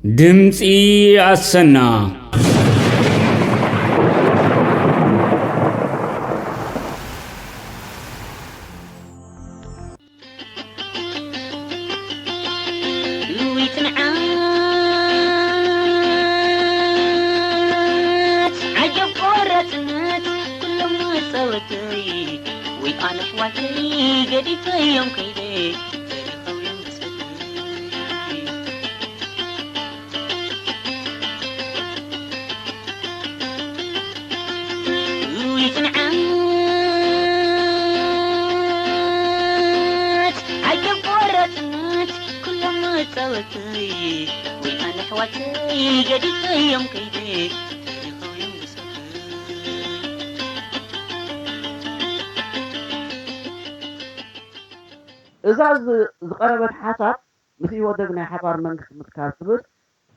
ድምፂ ኣሰና። ውይ ጽንዓት፣ ዓጀብ ቆራጽነት፣ ኩሎም መጻወተይ። ወይ ኣነ ኣሕዋተይ፣ ገዲፈዮም ከይደ፣ ተሪኸውዮም ብጸተይ። ውይ ጽንዓት፣ ዓጀብ ቆራጽነት፣ ኩሎም መጻወተይ። ወይ ኣነ ኣሕዋተይ፣ ገዲፈዮም ከይደ፣ ተሪኸውዮም ብጸተይ። እዛ ዝ- ዝቐረበት ሓሳብ ምስ ኢህወደግ ናይ ሓባር መንግስቲ ምትካል ትብል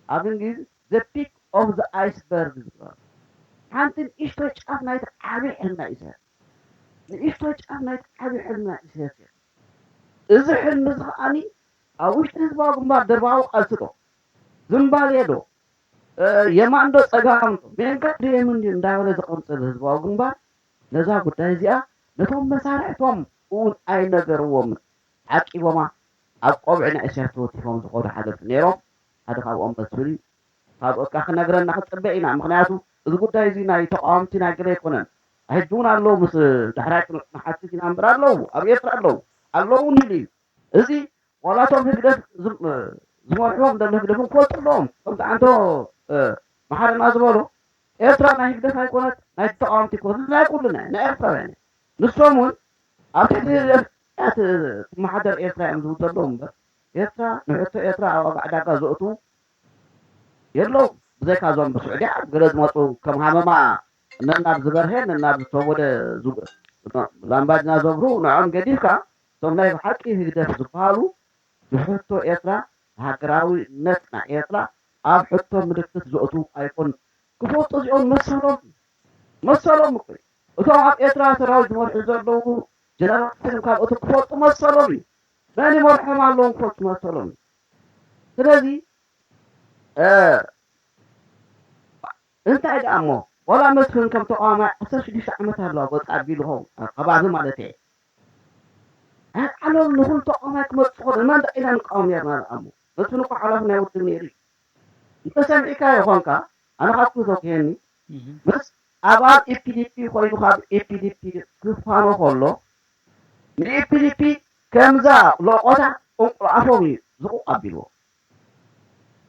ኣብ እንግሊዝ the peak of the iceberg ዝበሃል ሓንቲ ንእሽቶ ጫፍ ናይቲ ዓቢ ሕልሚ ናይ ኢሳያስ ንእሽቶ ጫፍ ናይቲ ዓቢ ሕልሚ ናይ ኢሳያስ እያ። እዚ ሕልሚ እዚ ከዓኒ ኣብ ውሽጢ ህዝባዊ ግንባር ደርባዊ ቃልሲ ዶ ዝምባሌ ዶ የማን ዶ ጸጋም ዶ ሜንካ ዶ የምን ድዩ እንዳበለ ዘቐንጽል ህዝባዊ ግንባር ነዛ ጉዳይ እዚኣ ነቶም መሳርሕቶም እውን ኣይነገርዎምን። ዓቂቦማ ኣብ ቆብዒ ናይ እስያስ ተወቲፎም ዝኸዱ ሓለፍቲ ነይሮም። ሓደ ካብኦም መስፍን እዩ። ካብ እካ ክነግረና ክጽበ ኢና። ምኽንያቱ እዚ ጉዳይ እዚ ናይ ተቃወምቲ ናይ ገለ ኣይኮነን። ሕጂ እውን ኣለዉ ምስ ዳሕራይ ክንሓትት ኢና እምበር ኣለዉ ኣብ ኤርትራ ኣለዉ ኣለዉ እውን ኢሉ እዩ። እዚ ዋላ እቶም ህግደፍ ዝመርሕዎም ዘሎ ህግደፍ እውን ክፈልጡ ኣለዎም። ከምቲ ዓንቶ መሓረና ዝበሎ ኤርትራ ናይ ህግደፍ ኣይኮነት ናይ ተቃወምቲ ኣይኮነት ናይ ኩልና ናይ ኤርትራውያን እያ። ንሶም እውን ኣብ ትሕቲ ህግደፍ እያ ትመሓደር ኤርትራ እዮም ዝብሉ ዘለዉ እምበር ኤርትራ ንሕቶ ኤርትራ ኣብ ዋጋ ዕዳጋ ዘእትዉ የለዉ። ብዘይካ እዞም ብስዑድያ ገለ ዝመፁ ከም ሃመማ ነናብ ዝበርሀ ነናብ ዝተወደ ላምባዲና ዘብሩ ንዕኦም ገዲፍካ እቶም ናይ ብሓቂ ህግደፍ ዝበሃሉ ንሕቶ ኤርትራ ንሃገራዊነት ናይ ኤርትራ ኣብ ሕቶ ምልክት ዘእትዉ ኣይኮኑን። ክፈልጡ እዚኦም መሰሎም እዩ መሰሎም እኮ እዩ። እቶም ኣብ ኤርትራ ሰራዊት ዝመርሑ ዘለዉ ጀነራላትን ካልኦትን ክፈልጡ መሰሎም እዩ። መን ይመርሖም ኣለዎም ክፈልጡ መሰሎም እዩ። ስለዚ እንታይ ደኣ እሞ ዋላ መስፍን ከም ተቃዋማይ ዓሰርተ ሽዱሽተ ዓመት ኣለዋ ወፃ ኣቢሉ ኸው ከባቢ ማለት እየ ዓለም ንኹሉ ተቃዋማይ ክመፅእ ኾነ መን ደኣ ኢና ንቃወም ነርና ደኣ እሞ መስፍን እኮ ሓላፊ ናይ ውድብ ነይሩ እዩ እንተሰሚዕካዮ ኾንካ ኣነ ካብ ክህቶ ክሄኒ ምስ ኣባል ኢፒዲፒ ኮይኑ ካብ ኢፒዲፒ ክፋኖ ከሎ ንኢፒዲፒ ከምዛ ሎቆታ ቁንቁል ኣፎም እዩ ዝቑቕ ኣቢልዎ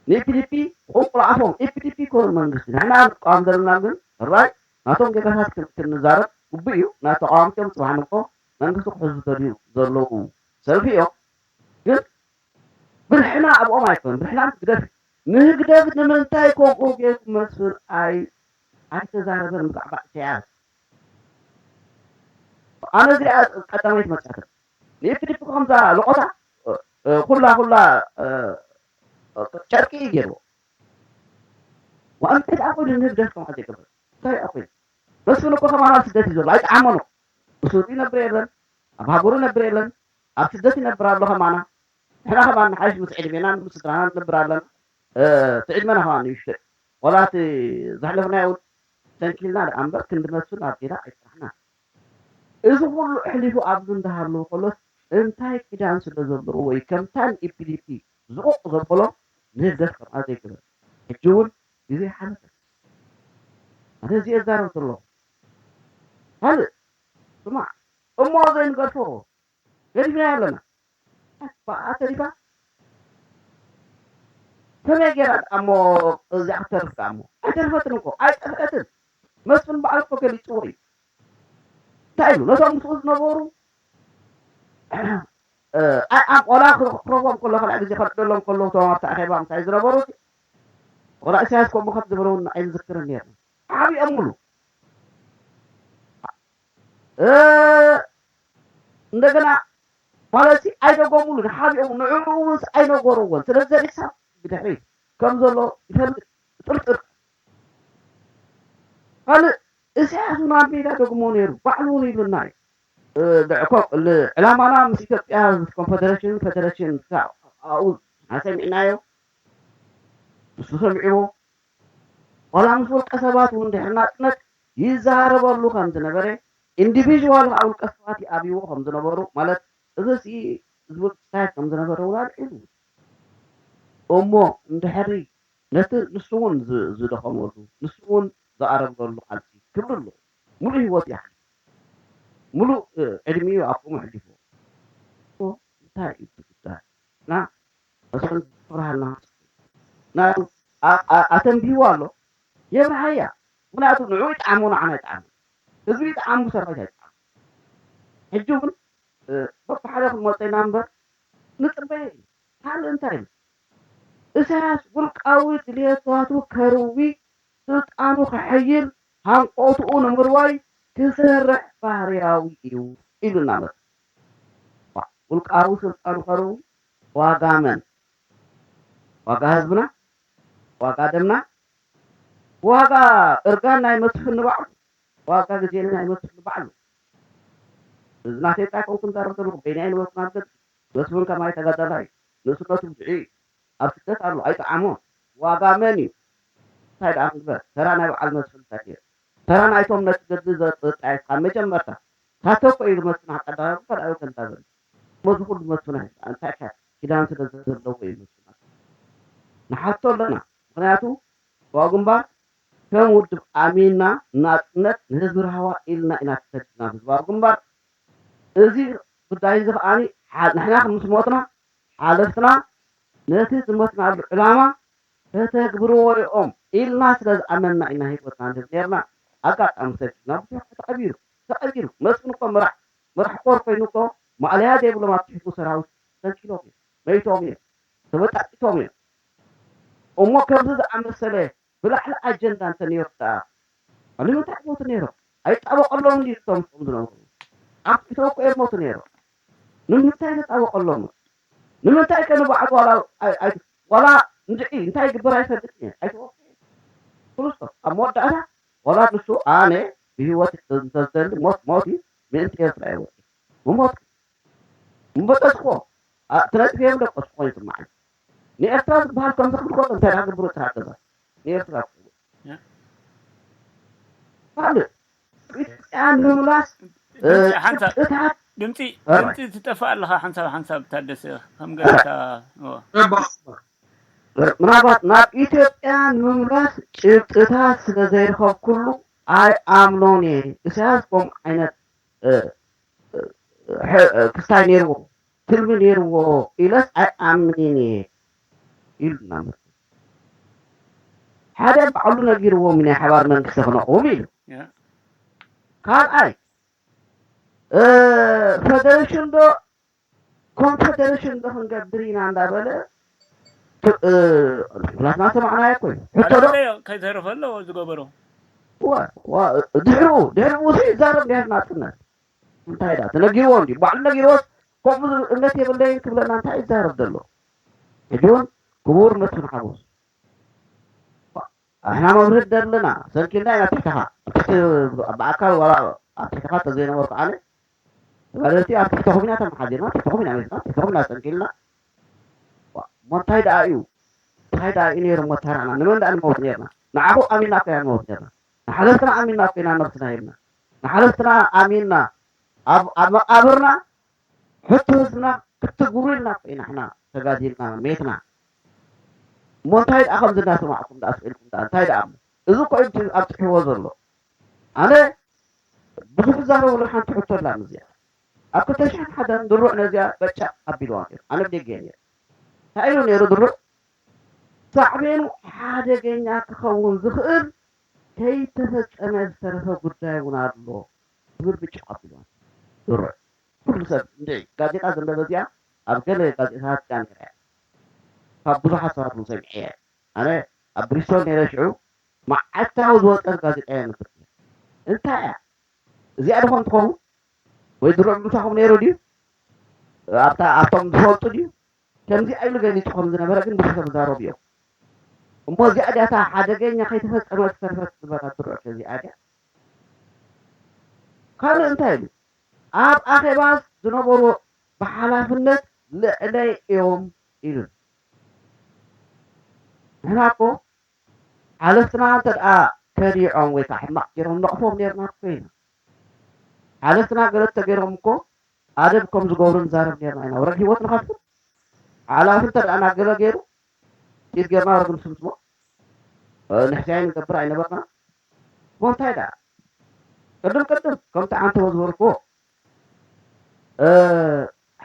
ንኢፒዲፒ ቁንቁል ኣፎም ኢፒዲፒ ኮኑ መንግስቲ ንሕና ንቃወም ዘለና ግን ራይ ናቶም ጌጋታት ክንዛረብ ግቡእ እዩ ናይ ተቃዋምቲ እዮም ፅባሕ ንግሆ መንግስቲ ክሕዙ ዝደልዩ ዘለዉ ሰልፊ እዮም ግን ብርሕና ኣብኦም ኣይኮነን ብርሕና ህግደፍ እዩ ንህግደፍ ንምንታይ ከምኡ ጌርኩም መስፍን ኣይ ኣይተዛረበን ብዛዕባ ኢሳያስ ኣነ እዚኣ ቀዳመይቲ መፅያት ንኢፒዲፒ ከምዛ ለቆታ ኩላ ኩላ ጨርቂ እዩ ገይርዎ እንታይ ደኣ ኮይኑ ንህግደፍ ከምኣ ዘይገብር እንታይ ደኣ ኮይኑ መስፍን እኮ ከማና ኣብ ስደት እዩ ዘሎ ኣይጠዓመኖ ብሱሩ ይነብር የለን ኣብ ሃገሩ ይነብር የለን ኣብ ስደት ይነብር ኣሎ ከማና ንሕና ከማን ንሓይሽ ምስ ዕድሜናን ምስ ስድራናን ንነብር ኣለና እቲ ዕድመና ከማን ንእሽቶ እዩ ዋላ እቲ ዘሕለፍናዮ እውን ሰንኪልና ደኣ እምበር ክንዲ መስፍን ኣብ ጌዳ ኣይሰራሕናን እዚ ኩሉ ኣሕሊፉ ኣብዚ እንዳሃለወ ከሎስ እንታይ ኪዳን ስለ ዘለዎ እዩ ከምታ ንኢፒዲፒ ዝቑቕ ዘበሎ ንህግደፍ ከምኣ ዘይገበረ ሕጂ እውን ግዜ ሓለፈ ኣነ እዚ እዛረብ ዘለኹ ካልእ ስማዕ እሞ ዘይንገድፎ ገዲፍናዮ ኣለና ብኣ ተሪፋ ከመይ ገይራ ደኣ እሞ እዚኣ ክትተርፍ ደኣ እሞ ኣይተርፈትን እኮ ኣይጠፍአትን መስፍን በዓል እኮ ገሊፅዎ እዩ እንታይ ኢሉ ነቶም ምስኡ ዝነበሩ ኣይ ኣም ቆላ ክረኽቦም ከሎ ካልኣ ግዜ ከልዕለሎም ከሎ እቶም ኣብቲ ኣኼባ ምሳይ ዝነበሩ ቆላ ኢሳያስ ከምኡ ከም ዝበለውን ኣይንዝክርን ነርና ሓቢኦምሉ እንደገና ማለት ኣይደገሙሉን ሓቢኦም ንዕኡ ምስ ኣይነገርዎን ስለዚ ዘሪሳ ብድሕሪ ከም ዘሎ ይፈልጥ ጥርጥር ካልእ ኢሳያስ እውን ኣብ ሜዳ ደግሞ ነይሩ ባዕሉ እውን ይብልና እዩ ዕላማና ምስ ኢትዮጵያ ኮንፈደሬሽን ፈደሬሽን ኣብኡ ሰሚዕናዮ ንሱ ሰሚዕዎ። ዋላ ምስ ውልቀ ሰባት እውን ድሕሪ ናጽነት ይዛረበሉ ከም ዝነበረ፣ ኢንዲቪዥዋል ከዓ ውልቀ ሰባት ይኣብይዎ ከም ዝነበሩ፣ ማለት እዚ ሲ ዝብል ክስታይ ከም ዝነበረ እውን ኣልዒሉ። እሞ እንድሕሪ ነቲ ንሱ እውን ዝ- ዝደኸመሉ፣ ንሱ እውን ዝኣረገሉ ቃልሲ ክብሪ ኣለዎ። ሙሉእ ህይወት ይሓልፍ፣ ሙሉእ እ፣ ዕድሚኡ ኣብኡ መሕሊፍዎ። እሞ እንታይ እዩ እቲ ጉዳይ? ና መስፍን ክብርሃና ና ኣ- ኣ- ኣተንቢህዋ ኣሎ። የብርሃያ። ምክንያቱ ንዑ ይጥዓሞ ንዓና ይጥዓሞ፣ ህዝቢ ይጥዓሙ ሰራዊት ኣይጥዓሙ። ሕጂ እውን እ፣ በብሓደ ክንመፀ ኢና እምበር ንፅበየ እዩ። ካልእ እንታይ እዩ? ኢሳያስ ውልቃዊ ድልየታቱ ከርዊ፣ ስልጣኑ ከሐይል፣ ሃንቆትኡ ንምርዋይ ክሰርሕ ባህርያዊ እዩ ኢሉና መፅእ። ዋ፣ ውልቃዊ ስልጣኑ ከርዊ ዋጋ መን? ዋጋ ህዝብና? ዋጋ ደምና? ዋጋ እርጋን ናይ መስፍን ንባዕሉ? ዋጋ ግዜና ናይ መስፍን ንባዕሉ? እዚ ናተይ ጣይ ኮንኩ ንዛረብ ዘለኹ በይናይ ንበኩ ናብ ገጽ መስፍን ከማይ ተጋዳላይ ንእስነቱ ብድዒ ኣብ ስደት ኣሎ ኣይጠዓሞን። ዋጋ መን እዩ? እንታይ ደኣ ክንግበር? ተራ ናይ በዓል መስፍን እንታይ ነይሩ? ተራ ናይቶም ነቲ ገድሊ ዘጣየስካ መጀመርታ ታተኮ ኢሉ መስፍን ቀዳማዊ ካልኣዊ ከንታ ዘሎ። እሞ እዚ ኩሉ መስፍን እንታይ ከ ኪዳን ስለ ዘለዎ እዩ መስፍን? ንሓቶ ኣለና። ምክንያቱ ህዝባዊ ግንባር ከም ውድብ ኣሚንና ናጽነት ንህዝቢ ራህዋ ኢልና ኢና ተሰዲድና ህዝባዊ ግንባር። እዚ ጉዳይ እዚ ከኣ ንሕና ምስ ሞትና ሓለፍትና ነቲ ዝሞትናሉ ዕላማ ከተግብርዎ ኢኦም ኢልና ስለ ዝኣመንና ኢና ህይወትና ንህብ ነርና። ኣጋጣሚ ሰኪና ብዙሕ ተቐቢሩ ተቐቢሩ መስፍን እኮ ምራሕ ምራሕ ኮር ኮይኑ እኮ ማእለያ ዘይብሎም ኣብ ትሕቱ ሰራዊት ሰንኪሎም እዮም መይቶም እዮም ተበጣጢቶም እዮም። እሞ ከምዚ ዝኣመሰለ ብላዕሊ ኣጀንዳ እንተ ነይሩ ደኣ ንምንታይ ሞቱ ነይሮም? ኣይጣበቐሎም እንዲ እቶም ምስኦም ዝነበሩ ኣብቲ እኮ እዮም ሞቱ ነይሮም። ንምንታይ ተጣበቐሎም? ንምንታይ ከ ንባዕሉ ዋላ ኣይ- ኣይ- ዋላ እንድዒ እንታይ ይግበር ኣይፈልጥን እየ ኣይተወ ኩሉስቶ ኣብ መወዳእታ ዋላ ንሱ ኣነ ብህይወት እንተዝደሊ ሞት ሞት እዩ ምእንቲ ኤርትራ እየ ወፂ ምሞት ምበጠስኮ ትነጥፍዮም ደቆስኮ ይስማዓኒ ንኤርትራ ዝበሃል ከም ዘኽብር ኮሎ እንታይ ዳገብሩ ጥራሕ ገዛ ንኤርትራ ካልእ ኢትዮጵያ ንምምላስ ድምፂ ትጠፋእ ኣለኻ ሓንሳብ ሓንሳብ ታደሰ ከም ገለካ ምናልባት ናብ ኢትዮጵያ ንምምላስ ጭብጥታት ስለ ዘይረኸብኩሉ ኣይኣምኖን እየ። ኢሳያስ ከምኡ ዓይነት ክስታይ ነይርዎ ትልሚ ነይርዎ ኢለስ ኣይኣምንን እየ ኢሉና መስፍን። ሓደ ባዕሉ ነጊርዎም ናይ ሓባር መንግስቲ ክነቕውም ኢሉ። ካልኣይ ፈደረሽን ዶ ኮንፈደረሽን ዶ ክንገብር ኢና እንዳበለ ናትና ሰማዕናዮ እኮ እዩ። ሕቶ ዶ ከይተረፈ ኣለዎ ዝገበሮ ድሕርኡ ድሕርኡ ሲ ይዛረብ ነይሩ ናፅነት እንታይ ዳ ተነጊርዎ እንዲ ባዕሉ ነጊርዎስ ከምኡ እምነት የብለይን ክብለና እንታይ ይዛረብ ዘሎ? ሕጂ እውን ክቡር መስፍን ሓጎስ ኣሕና መብርህ ደለና ሰንኪልና ኢና ትሕተኻ ብኣካል ዋላ ኣብ ትሕተኻ ተዘይነበርኩ ኣነ ተጋደልቲ ኣብ ትሕተኹም ኢና ተመሓዚርና ትሕተኹም ኢና መፅና ትሕተኹም ኢና ሰንኪልና እሞ እንታይ ደኣ እዩ እንታይ ደኣ እዩ ነይሩ እሞ ተራና ንመን ደኣ ንመውት ነርና ንዓኹ ኣሚና እኮ ኢና ንመውት ነርና ንሓለፍትና ኣሚና እኮ ኢና ነብስና ሂብና ንሓለፍትና ኣሚና ኣብ መቃብርና ሕቶ ህዝብና ክትግብሩ ኢልና ኢና ሕና ተጋዲልና ሜትና እሞ እንታይ ደኣ ከምዚ እናሰማዕኩም ደኣ ስኢልኩም ደኣ እንታይ ደኣ እሞ እዚ እኮ እዩ ኣብፅሕዎ ዘሎ ኣነ ብዙሕ ዝዛረበሉ ሓንቲ ሕቶ ኣላ እዚኣ ኣብ ክልተ ሽሕን ሓደን ድሩዕ ነዚኣ በጫ ኣቢልዋ ነይሩ ኣነ ብደገ ነይሩ እንታይ ኢሉ ነይሩ ድሩዕ ሳዕቤኑ ሓደገኛ ክኸውን ዝኽእል ከይተፈፀመ ዝተረፈ ጉዳይ እውን ኣሎ ዝብል ብጭቕ ኣቢልዋ ድሩዕ ኩሉ ሰብ እንድዒ ጋዜጣ ዘንበበ እዚኣ ኣብ ገለ ጋዜጣታት እያ ነይራ እያ ካብ ብዙሓት ሰባት እውን ሰሚዐ እየ ኣነ ኣብ ብሪስቶል ነይረ ሽዑ መዓልታዊ ዝወፀት ጋዜጣ እያ ነብር እንታይ እያ እዚኣ ድኾን ትኸውን ወይ ድሮ ምሳኹም ነይሩ ድዩ ኣብታ ኣብቶም ዝፈልጡ ድዩ ከምዚኣ ኢሉ ገሊፁ ከም ዝነበረ ግን ብዙሕ ሰብ ዛረቡ እዮም እሞ እዚኣ ድያታ ሓደገኛ ከይተፈፀመ ዝተረፈት ዝበላ ድሮ እዚኣ ድያ ካልእ እንታይ ኢሉ ኣብ ኣኼባ ዝነበሩ ብሓላፍነት ልዕለይ እዮም ኢሉ ንሕና እኮ ሓለፍትና እንተ ደኣ ከዲዖም ወይ ከዓ ሕማቕ ገይሮም ነቕፎም ነርና እኮ ኢና። ሓለፍትና ገለ ተገይሮም እኮ ኣደብ ከም ዝገብሩ ንዛረብ ነርና ኢና። ወረግ ህይወት ንኸፍት ሓላፊ እንተ ደኣ ናገለ ገይሩ ጢት ገርና ወረግ ንስምስሞ ንሕሻይ ንገብር ኣይነበርና። እሞ እንታይ ደኣ ቅድም ቅድም ከምቲ ዓንተ ዝበልክዎ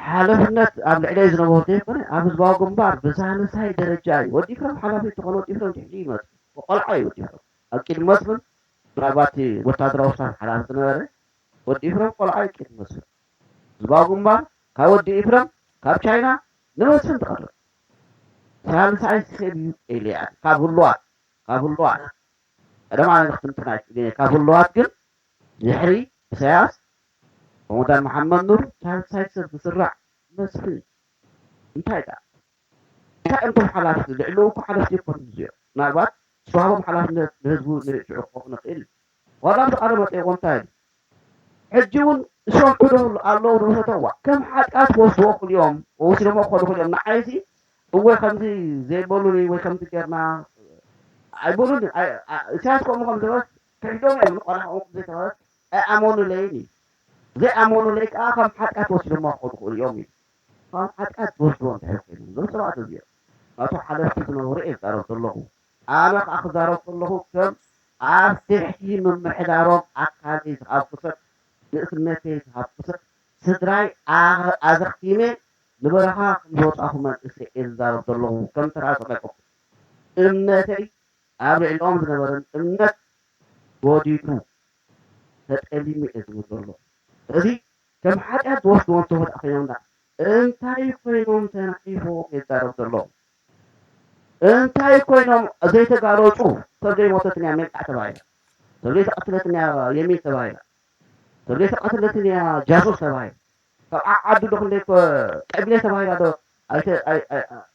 ሓለፍነት ኣብ ልዕለይ ዝነበሩ ዘይኮነ ኣብ ህዝባዊ ግንባር ብሳልሳይ ደረጃ እዩ። ወዲ ኢፍረም ሓላፊ ተኾነ ወዲ ኢፍረም ትሕቲ ይመጽእ ቆልዓ እዩ። ወዲ ኢፍረም ኣብ ቂድ መስፍን ምናልባት ወታደራዊ ስታፍ ሓላፊ ዝነበረ ወዲ ኢፍረም ቆልዓ እዩ። ቂድ መስፍን ህዝባዊ ግንባር ካብ ወዲ ኢፍረም ካብ ቻይና ንመስፍን ትቐርብ ሳልሳይ ሰብ እዩ። ኤልያ ካብ ህሉዋት ካብ ህሉዋት ቀደም ኣነ ንክትንትና ይክእል እየ። ካብ ህሉዋት ግን ድሕሪ ኢሳያስ ረመዳን መሓመድ ኑር ሳልሳይ ሰብ ዝስራዕ መስፍን እዩ። እንታይ ደኣ እንታይ እንቶም ሓላፍቲ ልዕሊ እኮ ሓለፍቲ ይኮኑ እዚኦም ምናልባት ዝተዋህቦም ሓላፍነት ንህዝቡ ንሽዑ ክኸውን ይኽእል እዩ። ዋላ ምስ ኣነ መጠየቆ እንታይ ኢሉ ሕጂ እውን እሶም ክደሉ ኣለዉ ንውሰተዋ ከም ሓጢኣት ወስድዎ ክልኦም ወሲዶሞ ክኸዱ ክልኦም ንዓይሲ እወ ከምዚ ዘይበሉኒ ወይ ከምዚ ጌርና ኣይበሉኒ። ኢሳያስ ከምኡ ከም ዝበል ክሕዶም እዮም ቆላሕኦም ዘይተባለ ኣይኣመኑለይን እዩ። ዘይኣመኑለይ ከዓ ከም ሓጢኣት ወሲዶሞ ክኸዱ ክእሉ እዮም እዩ። ካብ ሓጢኣት ዝወስድዎ እንታይ ኮይኖም እዞም ሰባት እዚኦም ናቱ ሓለፍቲ ዝነበሩ እየ ዝዛረብ ዘለኹ። ኣነ ከዓ ክዛረብ ከለኹ ከም ኣብ ትሕቲ ምምሕዳሮም ኣካለይ ዝሃብኩ ሰብ ንእስነተይ ዝሃብኩ ሰብ ስድራይ ኣዘኽቲመ ንበረኻ ከም ዝወፃኹ መንእሰይ እየ ዝዛረብ ዘለኹ። ከም ተራ ተጠቀምኩ እምነተይ ኣብ ልዕሊኦም ዝነበረን እምነት ጎዲሉ ተጠሊሙ እየ ዝብል ዘሎ። እዚ ከም ሓጢኣት ዝወስድዎ እንተወድኣ ኮይኖም ዳ እንታይ ኮይኖም ተናሒፎም እየ ዝዛረብ ዘሎ። እንታይ ኮይኖም ዘይተጋለፁ ሰብ ዘይሞተትን እያ ሜልቃዕ ተባሂላ ሰብ ዘይተቐትለትን እያ የሚን ተባሂላ ሰብ ዘይተቐትለትን እያ ጃሱስ ተባሂላ ካብ ዓዓዱ ዶ ክንደይ ቀቢለ ተባሂላ ዶ ኣይተ- ኣይ- ኣይ- ኣይ-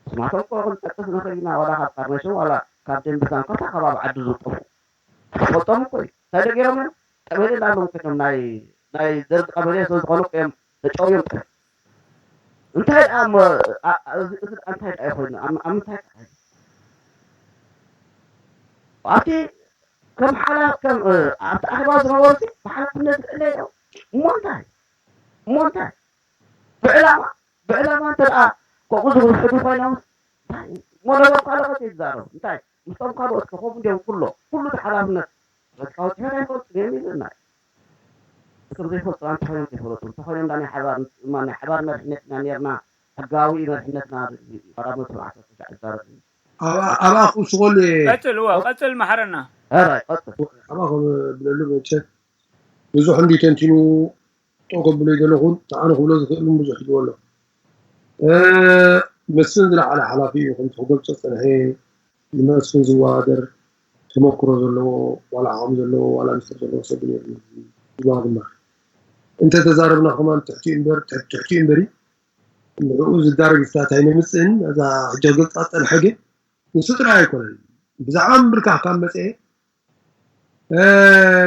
ስማቶም እኮ ክንጠቅስ ንኽእል ኢና ዋላ ካብ ካርነሽን ዋላ ካብ ደንብዛን ኮታ ከባቢ ዓዱ ዝጠፉ ትፈልጦም እኮ እዩ እንታይ ደገሮም እዮም ቀበሌ እንዳሎም ኮይኖም ናይ ናይ ደርግ ቀበሌ ስለ ዝኾኑ እዮም ተጨውዮም ጠፍ እንታይ ደኣ እሞ ኣ- እዚ እዚ ደኣ እንታይ ደኣ ይኾይኑ ኣብ ኣብ ምንታይ ደኣ ኣብቲ ከም ሓላ ከም ኣብቲ ኣኼባ ዝነበሩ ብሓላፍነት ክእለ እዮም እሞ እንታይ እሞ እንታይ ብዕላማ ብዕላማ እንተ ደኣ ከምኡ ዝውሕዱ ኮይኖም እሞ ነገር ካልኦት ይዛረቡ እንታይ ምስቶም ካልኦት ከኸም እንዲዮም ኩሎ ኩሉ እቲ ሓላፍነት ፖለቲካዊ ትምህርት ኣይፈልጡ እዮም ይብልና ከም ዘይፈልጡ እንተኾይኖም ዘይፈለጡ እንተኾይኖም ዳ ናይ ሓባር ናይ ሓባር መርሕነት ኢና ነርና ሕጋዊ መርሕነትና ራብ መቶ ዓሰርተ ትሽዓተ ይዛረብ ኣብኣ ክውስኸሉ እየ ቀጽል እወ ቀጽል ማሕረና ራይ ቀጥል ኣብኣ ብለሉ መቸ ብዙሕ እንዲ ተንቲኑ ጠው ከብሎ ይደለኹን ንዓነ ክብሎ ዝኽእል እውን ብዙሕ ይግበሎ መስፍን ዝለዓለ ሓላፊ እዩ ከምቲ ክገልፆ ፀንሐ ንመስፍን ዝወዳደር ተመክሮ ዘለዎ ዋላ ዓቕሚ ዘለዎ ዋላ ሚስጥር ዘለዎ ሰብ ነሩ ዝዋ ግንባር እንተተዛረብና ከማን ትሕቲ እምበር ትሕቲ እምበሪ ንዕኡ ዝዳረግ ፍታት ኣይነምፅእን እዛ ሕጂ ክገልፃ ፀንሐ ግን ንሱ ጥራይ ኣይኮነን ብዛዕባ ምብርካኽ ካብ መፀ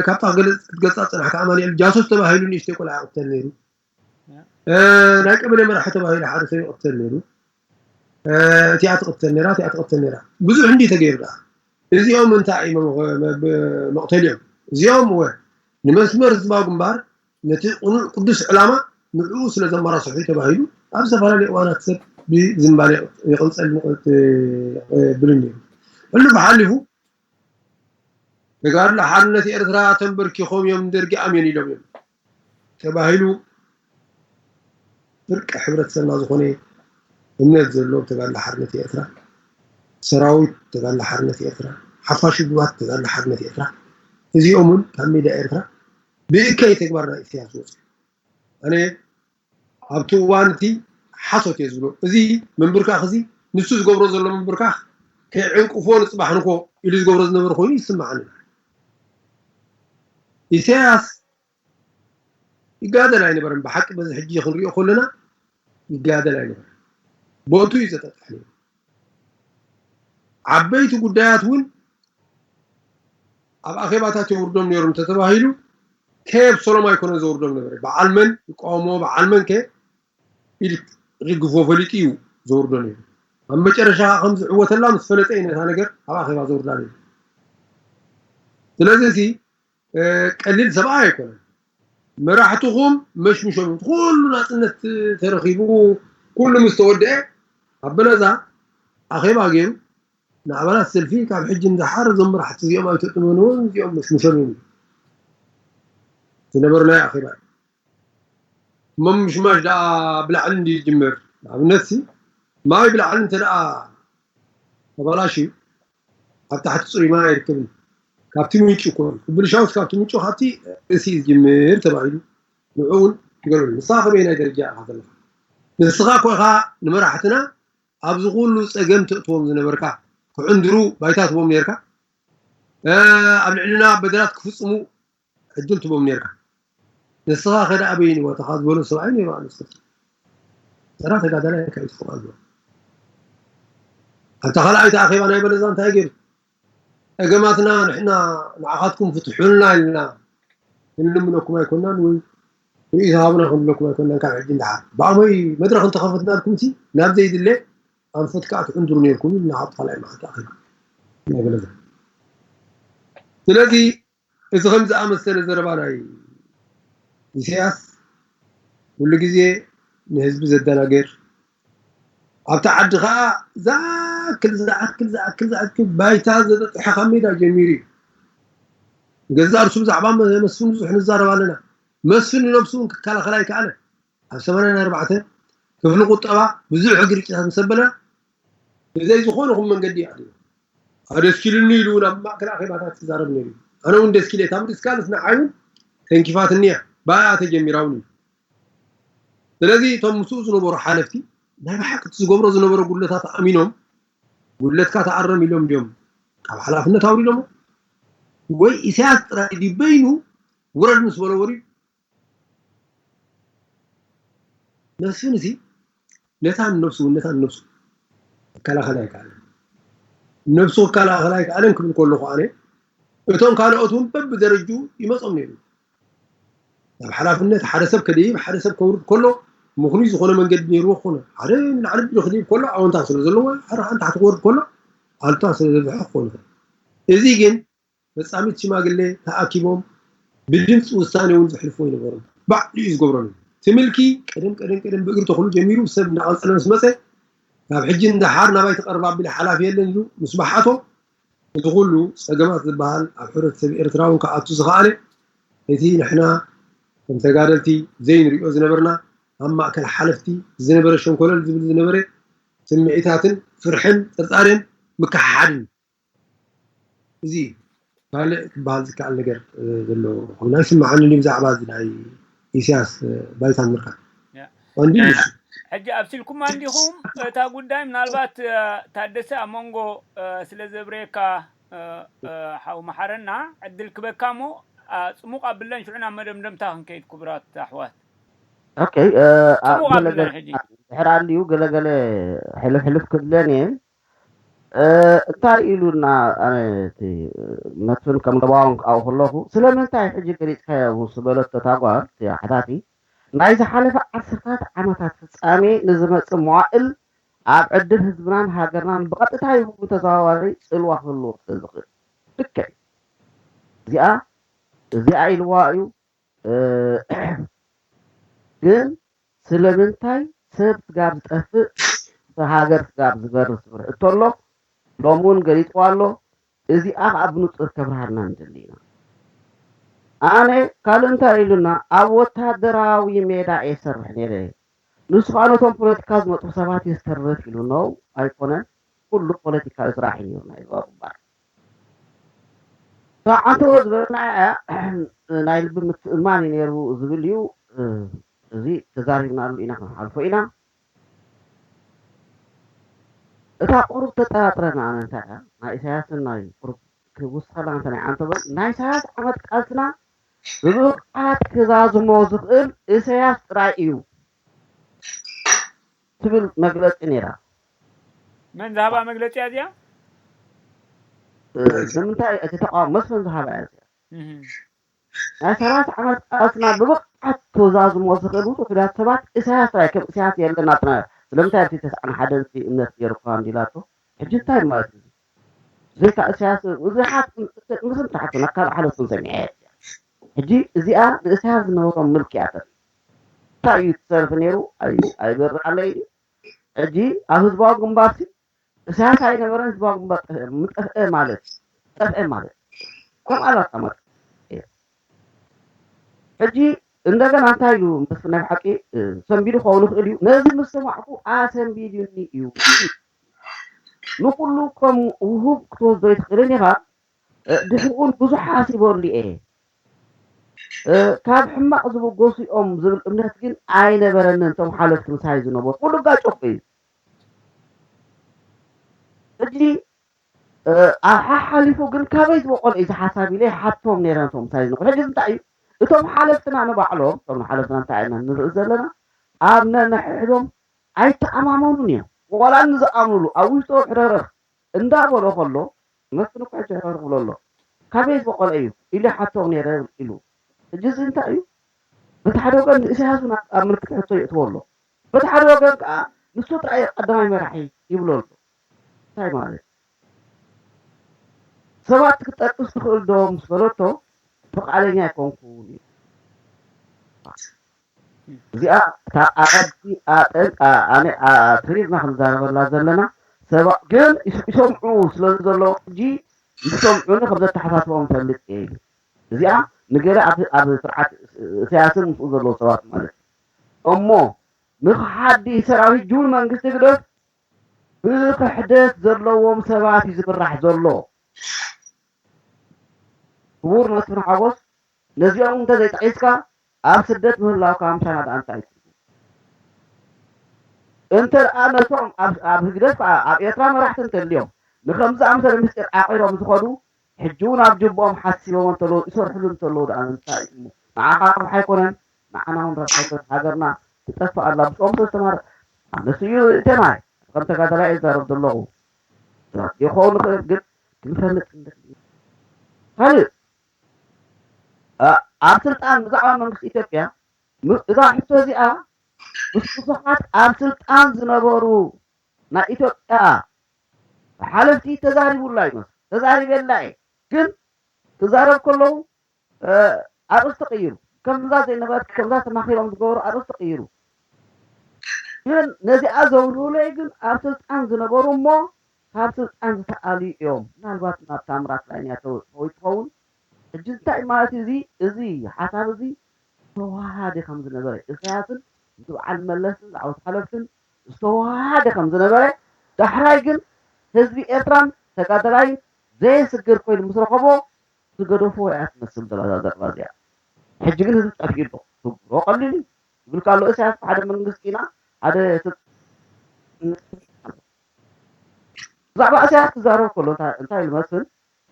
ካብታ ክትገልፃ ፀናሕካ ኣማኒኤል ጃሱስ ተባሂሉ ንእሽተይ ቆልዓ ይቕተል ነይሩ ናይ ቀበሌ መራሒ ተባሂሉ ሓደ ሰብ ይቕተል ነይሩ እቲኣ ትቕተል ነራ እቲኣ ትቕተል ነራ ብዙሕ እንዲ ተገይሩ ደኣ እዚኦም እንታይ እዮም መቕተል እዮም እዚኦም ወ ንመስመር ህዝባዊ ግንባር ነቲ ቅኑዕ ቅዱስ ዕላማ ንዕኡ ስለ ዘመራስሑ ተባሂሉ ኣብ ዝተፈላለዩ እዋናት ሰብ ብዝንባሌ ይቕንፀል ብልን ነይሩ ሕሉፍ ሓሊፉ ተጋድሎ ሓርነት ኤርትራ ተንበርኪኾም እዮም ንደርጊ ኣሜን ኢሎም እዮም ተባሂሉ ፍርቂ ሕብረተሰብና ዝኾነ እምነት ዘሎ ተጋድሎ ሓርነት ኤርትራ ሰራዊት ተጋድሎ ሓርነት ኤርትራ ሓፋሽ ውድባት ተጋድሎ ሓርነት ኤርትራ እዚኦም እውን ካብ ሜዳ ኤርትራ ብእከይ ተግባር ናይ ኢሳያስ ወፂኡ ኣነ ኣብቲ እዋን እቲ ሓሶት እየ ዝብሎ እዚ ምንብርካኽ እዚ ንሱ ዝገብሮ ዘሎ ምንብርካኽ ከይዕንቅፎ ንፅባሕ ንኮ ኢሉ ዝገብሮ ዝነበረ ኮይኑ ይስምዓኒ ኢሳያስ ይጋደል ኣይነበረን ብሓቂ በዚ ሕጂ ክንሪኦ ከለና ይጋደል ኣይነበረን ቦቱ እዩ ዘጠጥሕ ነይሩ ዓበይቲ ጉዳያት እውን ኣብ ኣኼባታት የውርዶም ነይሩ እንተተባሂሉ ከየብሰሎም ኣይኮነን ዘውርዶም ነበረ በዓል መን ይቃወሞ በዓል መን ከ ኢድ ርግፎ ፈሊጡ እዩ ዘውርዶ ነይሩ ኣብ መጨረሻ ከም ዝዕወተላ ምስ ፈለጠ እዩ ነታ ነገር ኣብ ኣኼባ ዘውርዳ ነይሩ። ስለዚ እዚ ቀሊል ሰብኣይ ኣይኮነን። መራሕትኹም መሽምሾም፣ ኩሉ ናፅነት ተረኺቡ፣ ኩሉ ምስ ተወደአ ኣበለዛ ኣኼባ ገይሩ ንኣባላት ሰልፊ ካብ ሕጂ ንደሓር እዞም መራሕቲ እዚኦም ኣይተጥመንዎም፣ እዚኦም መሽምሾም እዮም ዝነበሩ ናይ ኣኼባ። ምምሽማሽ ደኣ ብላዕሊ እንዲ ይጅምር። ንኣብነት ሲ ማይ ብላዕሊ እንተ ደኣ ተበላሽዩ ኣብ ታሕቲ ፅሩይ ማይ ኣይርከብን። ካብቲ ምንጩ እኮ እዩ። ብልሻውስ ካብቲ ምንጩ ካብቲ ርእሲ እዩ ዝጅምር ተባሂሉ ንዑ እውን ይገርም። ንስኻ ከመይ ናይ ደረጃ ኢኻ ዘለኻ? ንስኻ እኮ ኢኻ ንመራሕትና ኣብዚ ኩሉ ፀገም ተእትዎም ዝነበርካ፣ ክዕንድሩ ባይታ ትቦም ነርካ። ኣብ ልዕልና በደላት ክፍፅሙ ዕድል ትቦም ነርካ። ንስኻ ከደ ኣበይ ንወተኻ ዝበሎ ሰብኣይ ነይሩ ኣነስተት ተራ ተጋዳላይ ከይትኸዋ ዝበሎ ኣብታ ካልኣይቲ ኣኼባ ናይ በለዛ እንታይ ገይሩ? ጸገማትና ንሕና ንዓኻትኩም ፍትሑልና ኢልና ክንልምነኩም ኣይኮናን ወይ ርእይ ተሃቡና ክንብለኩም ኣይኮናን። ካብ ሕጂ ንደሓር ብኣሞይ መድረኽ እንተኸፈትናልኩም ሲ ናብ ዘይድለ ኣንፈት ከዓ ትዕንድሩ ነርኩም ኢልና ኣብቲ ካልኣይ መዓልቲ ኣኼባ ናይ በለዛ። ስለዚ እዚ ከም ዝኣመሰለ ዘረባ ናይ ኢሳያስ ኩሉ ግዜ ንህዝቢ ዘደናገር ኣብቲ ዓዲ ከዓ ዝኣክል ዝኣክል ዝኣክል ዝኣክል ባይታ ዘጠጥሐ ካብ ሜዳ ጀሚሩ እዩ። ገዛእ ርሱ ብዛዕባ መስፍን ብዙሕ ንዛረብ ኣለና። መስፍን ንነብሱ እውን ክከላኸል ኣይከኣለን። ኣብ ሰማንያን ኣርባዕተን ክፍሊ ቁጠባ ብዙሕ ግርጭታት ምስ ኣበለ ብዘይ ዝኾነ ኹም መንገዲ እዩ ኣድዩ ኣደስኪልኒ ኢሉ ናብ ማእከል ኣኼባታት ትዛረብ ነይሩ። ኣነ እውን ደስኪለ እታ ምድስካልስ ንዓይ እውን ተንኪፋትኒ እያ። ብኣያ ተጀሚራ እውን እዩ። ስለዚ እቶም ምስኡ ዝነበሩ ሓለፍቲ ናይ ብሓቂ እቲ ዝገብሮ ዝነበረ ጉድለታት ኣሚኖም ጉድለትካ ተኣረም ኢሎም ድዮም ካብ ሓላፍነት ኣውሪዶሞ ወይ ኢሳያስ ጥራይ ድዩ በይኑ ውረድ ምስ በሎ ወሪዱ መስፍን እዚ ነታ ንነብሱ እውን ነታ ንነብሱ ክከላኸል ኣይከኣለን። ነብሱ ክከላኸል ኣይከኣለን ክብል ከለኹ ኣነ እቶም ካልኦት እውን በብደረጅኡ ይመጾም ነይሩ። ናብ ሓላፍነት ሓደ ሰብ ከደይብ ሓደ ሰብ ከውርድ ከሎ ምኽኑይ ዝኾነ መንገዲ ነይርዎ ክኾነ ሓደ ንላዕሊ ብሎ ክደይብ ከሎ ኣወንታ ስለ ዘለዎ ሓደ ከዓ ንታሕቲ ክወርድ ከሎ ኣሉታ ስለ ዘብዝሖ ክኾን ይኽእል። እዚ ግን ፈጻሚት ሽማግሌ ተኣኪቦም ብድምፂ ውሳኔ እውን ዘሕልፎ ይነበሮም ባዕሉ እዩ ዝገብረሉ። ትምልኪ ቀደም ቀደም ቀደም ብእግሪ ተኽሉ ጀሚሩ ሰብ እናቐንፀለ ምስ መፀ ካብ ሕጂ ንደሓር ናባይ ትቐርብ ኣቢለ ሓላፊ የለን ኢሉ ምስ በሓቶ እቲ ኩሉ ፀገማት ዝበሃል ኣብ ሕብረተሰብ ኤርትራ እውን ክኣቱ ዝኸኣለ እቲ ንሕና ከም ተጋደልቲ ዘይንሪኦ ዝነበርና ኣብ ማእከል ሓለፍቲ ዝነበረ ሸንኮለል ዝብል ዝነበረ ስምዒታትን ፍርሕን ጥርጣሬን ምክሕሓድን እዚ ካልእ ክበሃል ዝከኣል ነገር ዘሎ ኮይኑ ኣይስምዓንን እዩ ብዛዕባ እዚ ናይ ኢሳያስ ባይታን ምርካብ ቀንዲ ንሱ ሕጂ ኣብሲልኩማ እንዲኹም እታ ጉዳይ ምናልባት ታደሰ ኣብ መንጎ ስለ ዘብረየካ ሓው መሓረና ዕድል ክበካ እሞ ፅሙቕ ኣብለን ሽዑ ናብ መደምደምታ ክንከይድ ክቡራት ኣሕዋት ኦኬ ድሕር ኣልዩ ገለገለ ሕልፍ ሕልፍ ክብለን እየን እንታይ ኢሉና ኣነ እቲ መስፍን ከም ለባውን ክኣው ከለኹ ስለምንታይ ሕጂ ገሊፅካዮ ምስ በለቶ እታ ጓል እቲኣ ሓታቲ ናይ ዝሓለፈ ዓሰርታት ዓመታት ፍፃሜ ንዝመፅእ መዋእል ኣብ ዕድል ህዝብናን ሃገርናን ብቐጥታ ይኹን ብተዘዋዋሪ ፅልዋ ክህልዎ ስለ ዝኽእል ልክዕ እዚኣ እዚኣ ኢልዋ እዩ ግን ስለምንታይ ሰብ ስጋብ ዝጠፍእ ሃገር ስጋብ ዝበርስ ዝብል ሕቶ ኣሎ ሎሚ እውን ገሊፅዋ ኣሎ እዚኣ ከዓ ብንፁር ከብርሃልና ንደሊ ኢና ኣነ ካልእ እንታይ ኢሉና ኣብ ወታደራዊ ሜዳ እየ ዝሰርሕ ነይረ ንሱ ከዓ ነቶም ፖለቲካ ዝመፁ ሰባት የስተርፍ ኢሉ ነው ኣይኮነን ኩሉ ፖለቲካዊ ስራሕ እዩ ናይ ዞባ ግንባር ተዓንተዎ ዝበለና ናይ ልቢ ምትእማን እዩ ነይሩ ዝብል እዩ እዚ ተዛሪብናሉ ኢና ክንሓልፎ ኢና እታ ቁሩብ ተጠራጥረና ኣነ እንታይ እያ ናይ ኢሳያስን ናይ ቁሩብ ክውስኸላ እንተ ናይ ዓንተበል ናይ ሰላሳ ዓመት ቃልስና ብብቕዓት ክዛዝሞ ዝኽእል ኢሳያስ ጥራይ እዩ ትብል መግለፂ ነይራ መን ዝሃባ መግለፂ እዚኣ ንምንታይ እቲ ተቃዋሚ መስፍን ዝሃባ እያ እዚኣ ናይ ሰላሳ ዓመት ቃልስና ብብቕዓት ክዛዝሞ ዝኽእል ውሑዳት ሰባት ኢሳያስ ጥራይ ከም ኢሳያስ የለና ስለምንታይ ኣብቲ ተስዓን ሓደን እቲ እምነት ገይሩካ እንዲላቶ? ሕጂ እንታይ ማለት እዩ? ዘይካ እስያስ፣ ብዙሓት፣ ምስም ተሓቱ፣ ናብ ካልእ ሓለፍትን ሰሚዐ። ሕጂ እዚኣ ንእስያስ ዝነበሮም ምልኪ እያ ተርኢ። እንታይ እዩ ትሰርፍ ነይሩ? ኣይ-፣ ኣይበርሃለይ። ሕጂ ኣብ ህዝባዊ ግንባርሲ እስያስ ኣይነበረን፣ ህዝባዊ ግንባር ጠፍአ፣ ምጠፍአ ማለት፣ ጠፍአ ማለት። ከምኣ ላታ ማለት እየ። ሕጂ እንደገና እንታይ ኢሉ መስፍን ናይ ብሓቂ፣ እ፣ ሰንቢዱ ክኸውን ይኽእል እዩ። ነዚ ምስ ሰማዕኩ ኣሰንቢዱኒ እዩ። ንኹሉ ከም ውሁብ ክትወስዶ ኣይትኽእልን ኢኻ። እ፣ ድሕሪኡ እውን ብዙሕ ሓሲበሉ እየ። እ፣ ካብ ሕማቕ ዝብገሱ እዮም ዝብል እምነት ግን ኣይነበረንን። እቶም ሓለፍቲ ምሳይ ዝነበሩ ኩሉ ጋጮ እኮ እዩ። ሕጂ፣ እ፣ ኣብ ሓሓሊፉ ግን ካበይ ዝበቆለ እዩ እዚ ሓሳብ ኢለ ይሓቶም ነይረ ነቶም ምሳይ ዝነበሩ። ሕጂ እንታይ እዩ? እቶም ሓለፍትና ንባዕሎም፣ እቶም ሓለፍትና እንታይ ኢና ንርኢ ዘለና? ኣብ ነንሕድሕዶም ኣይተኣማመኑን እዮም። ዋላ ንዝኣምኑሉ ኣብ ውሽጦም ሕረረኽ እንዳበሎ ከሎ፣ መስፍን እኮ ሕጂ ሕረረኽ ብሎ ኣሎ። ካበይ ዝበቆለ እዩ ኢሉ ይሓቶም ነይረ ኢሉ። ሕጂ እዚ እንታይ እዩ? በቲ ሓደ ወገን ንእስያስ እውን ኣብ፣ ኣብ ምልክት ሕቶ የእትዎ ኣሎ። በቲ ሓደ ወገን ከዓ ንሱ ጥራይ እዩ ቀዳማይ መራሒ ይብሎ ኣሎ። እንታይ ማለት? ሰባት ክትጠቅስ ትኽእል ዶ ምስ በለቶ፣ ፍቓደኛ ኣይኮንኩን እዩ። እዚኣ እታ ኣቐዲ ኣጠን-፣ ኣ-፣ ኣነ፣ ኣ-፣ ትሪርና ክንዛረበላ ዘለና፣ ሰባ-፣ ግን ይስ-፣ ይሰምዑ ስለ ዘለዉ ሕጂ ይሰምዑኒ ከም ዘተሓሳስቦም እፈልጥ እየ ኢሉ። እዚኣ ንገለ ኣብ፣ ኣብ ስርዓት እስያስን ምስኡ ዘለዉ ሰባት ማለት እዩ። እሞ ንኽሓዲ ሰራዊት ጅውን መንግስቲ ህግደፍ ብክሕደት ዘለዎም ሰባት እዩ ዝምራሕ ዘሎ። ክቡር መስፍን ሓጎስ፣ ነዚኦም እንተ ዘይጠቒስካ ኣብ ስደት ምህላውካ ምሳና ደኣ እንታይ ትርጉም? እንተ ደኣ ነቶም ኣብ፣ ኣብ ህግደፍ፣ ኣብ ኤርትራ መራሕቲ እንተልዮም ንኸምዚ ኣምሰለ ምስጢር ዓቒሮም ዝኸዱ፣ ሕጂ እውን ኣብ ጅብኦም ሓሲቦም እንተለዉ፣ ይሰርሕሉ እንተለዉ ደኣ እንታይ እዩ እሞ? ንዓኻ ረብሓ ኣይኮነን፣ ንዓና እውን ረብሓ ኣይኮነን። ሃገርና ትጠፍእ ኣላ፣ ብስኦም ዝተማረ ኣነሱ እዩ እተማይ ከም ተጋዳላይ እዛረብ ዘለኹ። ይኸውን ይኽእል ግን ክንፈልጥ ክንደሊ። ካልእ፣ ኣ-፣ ኣብ ስልጣን ብዛዕባ መንግስቲ ኢትዮጵያ፣ ም-፣ እዛ ሕቶ እዚኣ ምስ ብዙሓት ኣብ ስልጣን ዝነበሩ ናይ ኢትዮጵያ ሓለፍቲ ተዛሪቡላ ይመስል፣ ተዛሪበላ እየ። ግን ክዛረብ ከለዉ፣ እ፣ ኣርእስቲ ቀይሩ። ከምዛ ዘይነበረት፣ ከምዛ ተማኺሮም ዝገበሩ ኣርእስቲ ቀይሩ። ግን ነዚኣ ዘውርሁለይ ግን ኣብ ስልጣን ዝነበሩ እሞ ካብ ስልጣን ዝተኣልዩ እዮም። ምናልባት ናብ ታምራት ላይን እያ ተው-፣ ተወይ ትኸውን። ሕጂ እንታይ ማለት እዩ እዚ? እዚ ሓሳብ እዚ ዝተዋሃደ ከም ዝነበረ፣ ኢሳያስን ምስ በዓል መለስን ዝዓወቱ ሓለፍትን ዝተዋሃደ ከም ዝነበረ፣ ዳሕራይ ግን ህዝቢ ኤርትራን ተጋደላይን ዘየስግር ኮይኑ ምስ ረኸቦ፣ ዝገደፎ እያ ትመስል ዘላ እዛ ዘረባ እዚኣ። ሕጂ ግን ህዝቢ ጠፊኡ ኣሎ። ትግብሮ ቀሊል እዩ። ይብልካ ኣሎ ኢሳያስ ሓደ መንግስቲ ኢና፣ ሓደ ስልጣን። ብዛዕባ ኢሳያስ ክዛረብ ከሎ እንታይ፣ እንታይ ኢሉ መስፍን?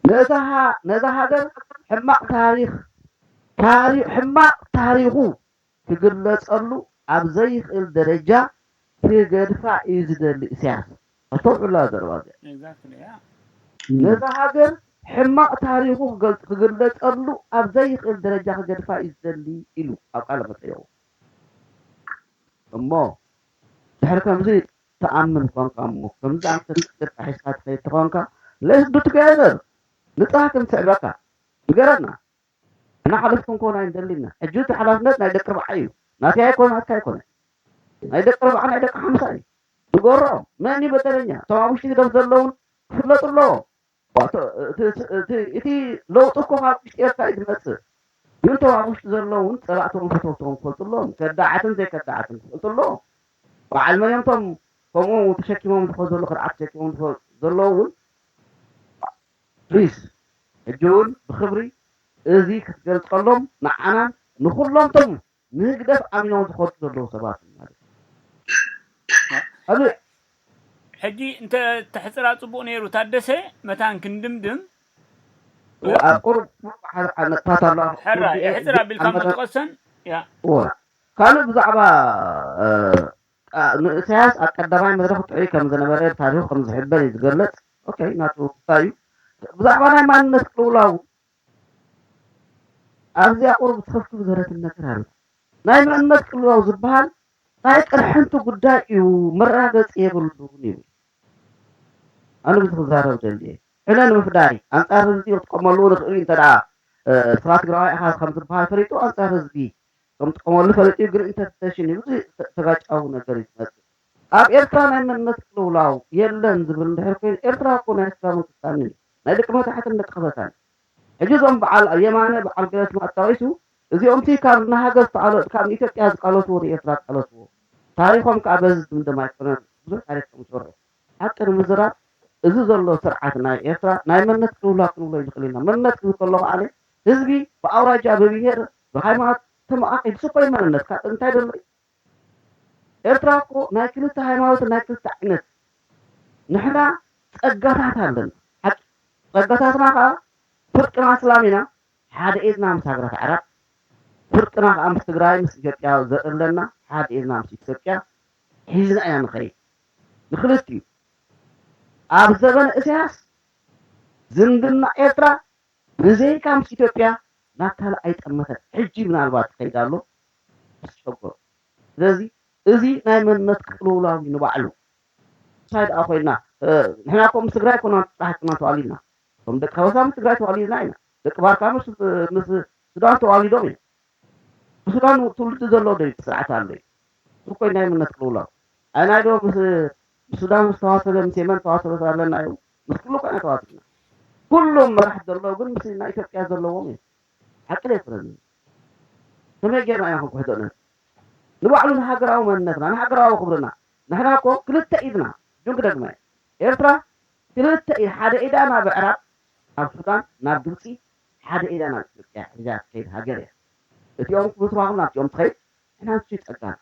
ነዛ ሃ-፣ ነዛ ሃገር ሕማቕ ታሪኽ፣ ታሪ-፣ ሕማቕ ታሪኹ ክግለጸሉ ኣብ ዘይኽእል ደረጃ ክገድፋ እዩ ዝደሊ ኢሳያስ። ኣስተውዕላ ዘረባ እዚኣ። Exactly, yeah. ነዛ ሃገር ሕማቕ ታሪኹ ክገል-፣ ክግለጸሉ ኣብ ዘይኽእል ደረጃ ክገድፋ እዩ ዝደሊ ኢሉ ኣብ ቃለ መጠየቑ። እሞ ድሕሪ ከምዚ ትኣምን ኮንካ እሞ ከምዚ ዝኣመሰለ ችግር ሒዝካ ትኸይድ ተኾንካ፣ let's do together፣ ንጽሃ ክንስዕበካ። ንገረና። ንሓለፍኩም ክኾን ኣይንደልን ኢና። ሕጂ እቲ ሓላፍነት ናይ ደቂ ኣርብዓ እዩ። ናተይ ኣይኮነ፣ ናትካ ኣይኮነ። ናይ ደቂ ኣርብዓ፣ ናይ ደቂ ሓምሳ እዩ። ንገሮም። መን እዩ በደለኛ? እቶም ኣብ ውሽጢ ህግደፍ ዘለውን ክፍለጡ ኣለዎም። ዋቶ-፣ እቲ፣ እቲ፣ እቲ ለውጢ እኮ ካብ ውሽጢ ኤርትራ እዩ ዝመጽእ። ግን እቶም ኣብ ውሽጢ ዘለውን ጸላእቶም ፈተውቶም ክፈልጡ ኣለዎም። ከዳዓትን ዘይከዳዓትን ክፈልጡ ኣለዎም። በዓል መን እዮም እቶም ከምኡ ተሸኪሞም ዝኸዱ ዘለዉ፣ ክድዓት ተሸኪሞም ዝኸዱ ዘለዉ እውን ፕሊስ፣ ሕጂ እውን ብኽብሪ እዚ ክትገልጸሎም ንዓናን ንኹሎም እቶም ንህግደፍ ኣሚኖም ዝኸዱ ዘለዉ ሰባት ማለት እዩ። ኣብዚ ሕጂ እንተ ተሕፅራ ፅቡቅ ነይሩ። ታደሰ፣ መታን ክንድምድም ኣብ ቁሩብ ሓደ ነጥብታት ኣሎ። ሕራ ወዲኤ ሕፅር ኣቢልካ ኣብ መድረኽ ምጥቐሰን። ያ እወ። ካልእ ብዛዕባ፣ እ፣ ቃ-፣ ንእሳያስ ኣብ ቀዳማይ መድረኽ ጥዑይ ከም ዝነበረ ታሪኹ ከም ዝሕበን እዩ ዝገልጽ። ኦኬ፣ ናቱ ክፋይ እዩ። ብዛዕባ ናይ ማንነት ቅልውላው ኣብዚኣ ቁሩብ ትኸፍቱ ዝረትን ነገር ኣሎ። ናይ መንነት ቅልውላው ዝበሃል ናይ ቅርሕንቲ ጉዳይ እዩ፣ መረጋገፂ የብሉን ይብል። ኣነ ብዙ ክዛረብ ደልየ ሕነ ንምፍዳይ ኣንፃር ህዝቢ ክጥቀመሉ ንኽእል እዩ። እንተ ደኣ ስራ ትግራዋይ ኢኻ ከም ዝበሃል ፈሊጡ ኣንፃር ህዝቢ ከም ጥቀመሉ ፈሊጡ እዩ። ግን ኢንተርፕሬቴሽን እዩ፣ ብዙ ተጋጫዊ ነገር እዩ ዝመፅእ። ኣብ ኤርትራ ናይ መንነት ቅልውላው የለን ዝብል እንድሕር ኮይኑ ኤርትራ እኮ ናይ ኤርትራ መንግስታን እዩ፣ ናይ ደቂ መታሕትን ደቂ ከበሳን። ሕጂ እዞም በዓል የማነ በዓል ገለ ስም ኣጣቂሱ እዚኦም ሲ ካብ ንሃገር ዝተቃለ ካብ ንኢትዮጵያ ዝቃለስዎ ንኤርትራ ዝቃለስዎ ታሪኾም ከዓ በዚ ዝምደም ኣይኮነን። ብዙሕ ታሪኽ ከም ዝሰርሑ ሓቂ ንምዝራብ እዚ ዘሎ ስርዓት ናይ ኤርትራ ናይ መንነት ቅልውላው ክንብሎ ይንኽእል ኢና። መንነት ክብል ከሎ ከዓ ህዝቢ ብኣውራጃ ብብሄር ብሃይማኖት ተመቃቂሉ ስኮይ መንነት ካብ እንታይ ደሎ ኤርትራ እኮ ናይ ክልተ ሃይማኖት ናይ ክልተ ዓይነት ንሕና ጸጋታት ኣለና። ሓቂ ጸጋታትና ከዓ ፍርቅና እስላም ኢና፣ ሓደ ኢድና ምስ ሃገራት ዓረብ፣ ፍርቅና ከዓ ምስ ትግራይ ምስ ኢትዮጵያ ዘእለና ሓደ ኢድና ምስ ኢትዮጵያ ሒዝና ኢና ንኸይድ። ንክልቲኡ ኣብ ዘበነ እስያስ ዝምድና ኤርትራ ብዘይካ ምስ ኢትዮጵያ ናብ ካልእ ኣይጠመተን። ሕጂ ምናልባት ትኸይድ ኣሎ ምስ ሸጎ። ስለዚ እዚ ናይ መንነት ቅልውላው እዩ ንባዕሉ። ሳይ ደኣ ኮይና ንሕና ኮ ምስ ትግራይ ኮና ጥራሕ ኮና ተዋሊድና። እቶም ደቂ ከበሳ ምስ ትግራይ ተዋሊድና ኢና። ደቂ ባርካ ምስ ምስ ሱዳን ተዋሊዶም እዮም። ብሱዳን ትውልዲ ዘሎ ዶ ስርዓት ኣሎ እዩ? እኮ ናይ መንነት ቅልውላው ኣይናይ ዶ ምስ ሱዳን ዝተዋሰበ ምስ የመን ተዋሰበ ኣለና እዩ። ምስ ኩሉ ኮይና ተዋሲብና። ኩሎም መራሕቲ ዘለዉ ግን ምስ ናይ ኢትዮጵያ ዘለዎም እዮም። ሓቂ ዘይኮነን። ከመይ ጌርና ኢና ክንክሕዶ ነዚ? ንባዕሉ ንሃገራዊ መንነትና ንሃገራዊ ክብርና ንሕና እኮ ክልተ ኢድና ጁን ክደግመ ኤርትራ ክልተ ኢድ ሓደ ኢዳ ናብ ዕራብ ናብ ሱዳን ናብ ግብፂ ሓደ ኢዳ ናብ ኢትዮጵያ ሒዛ ትከይድ ሃገር እያ። እቲኦም ክምስራኹም ናብቲኦም ትኸይድ ንሕና ንሱ ይፀጋና።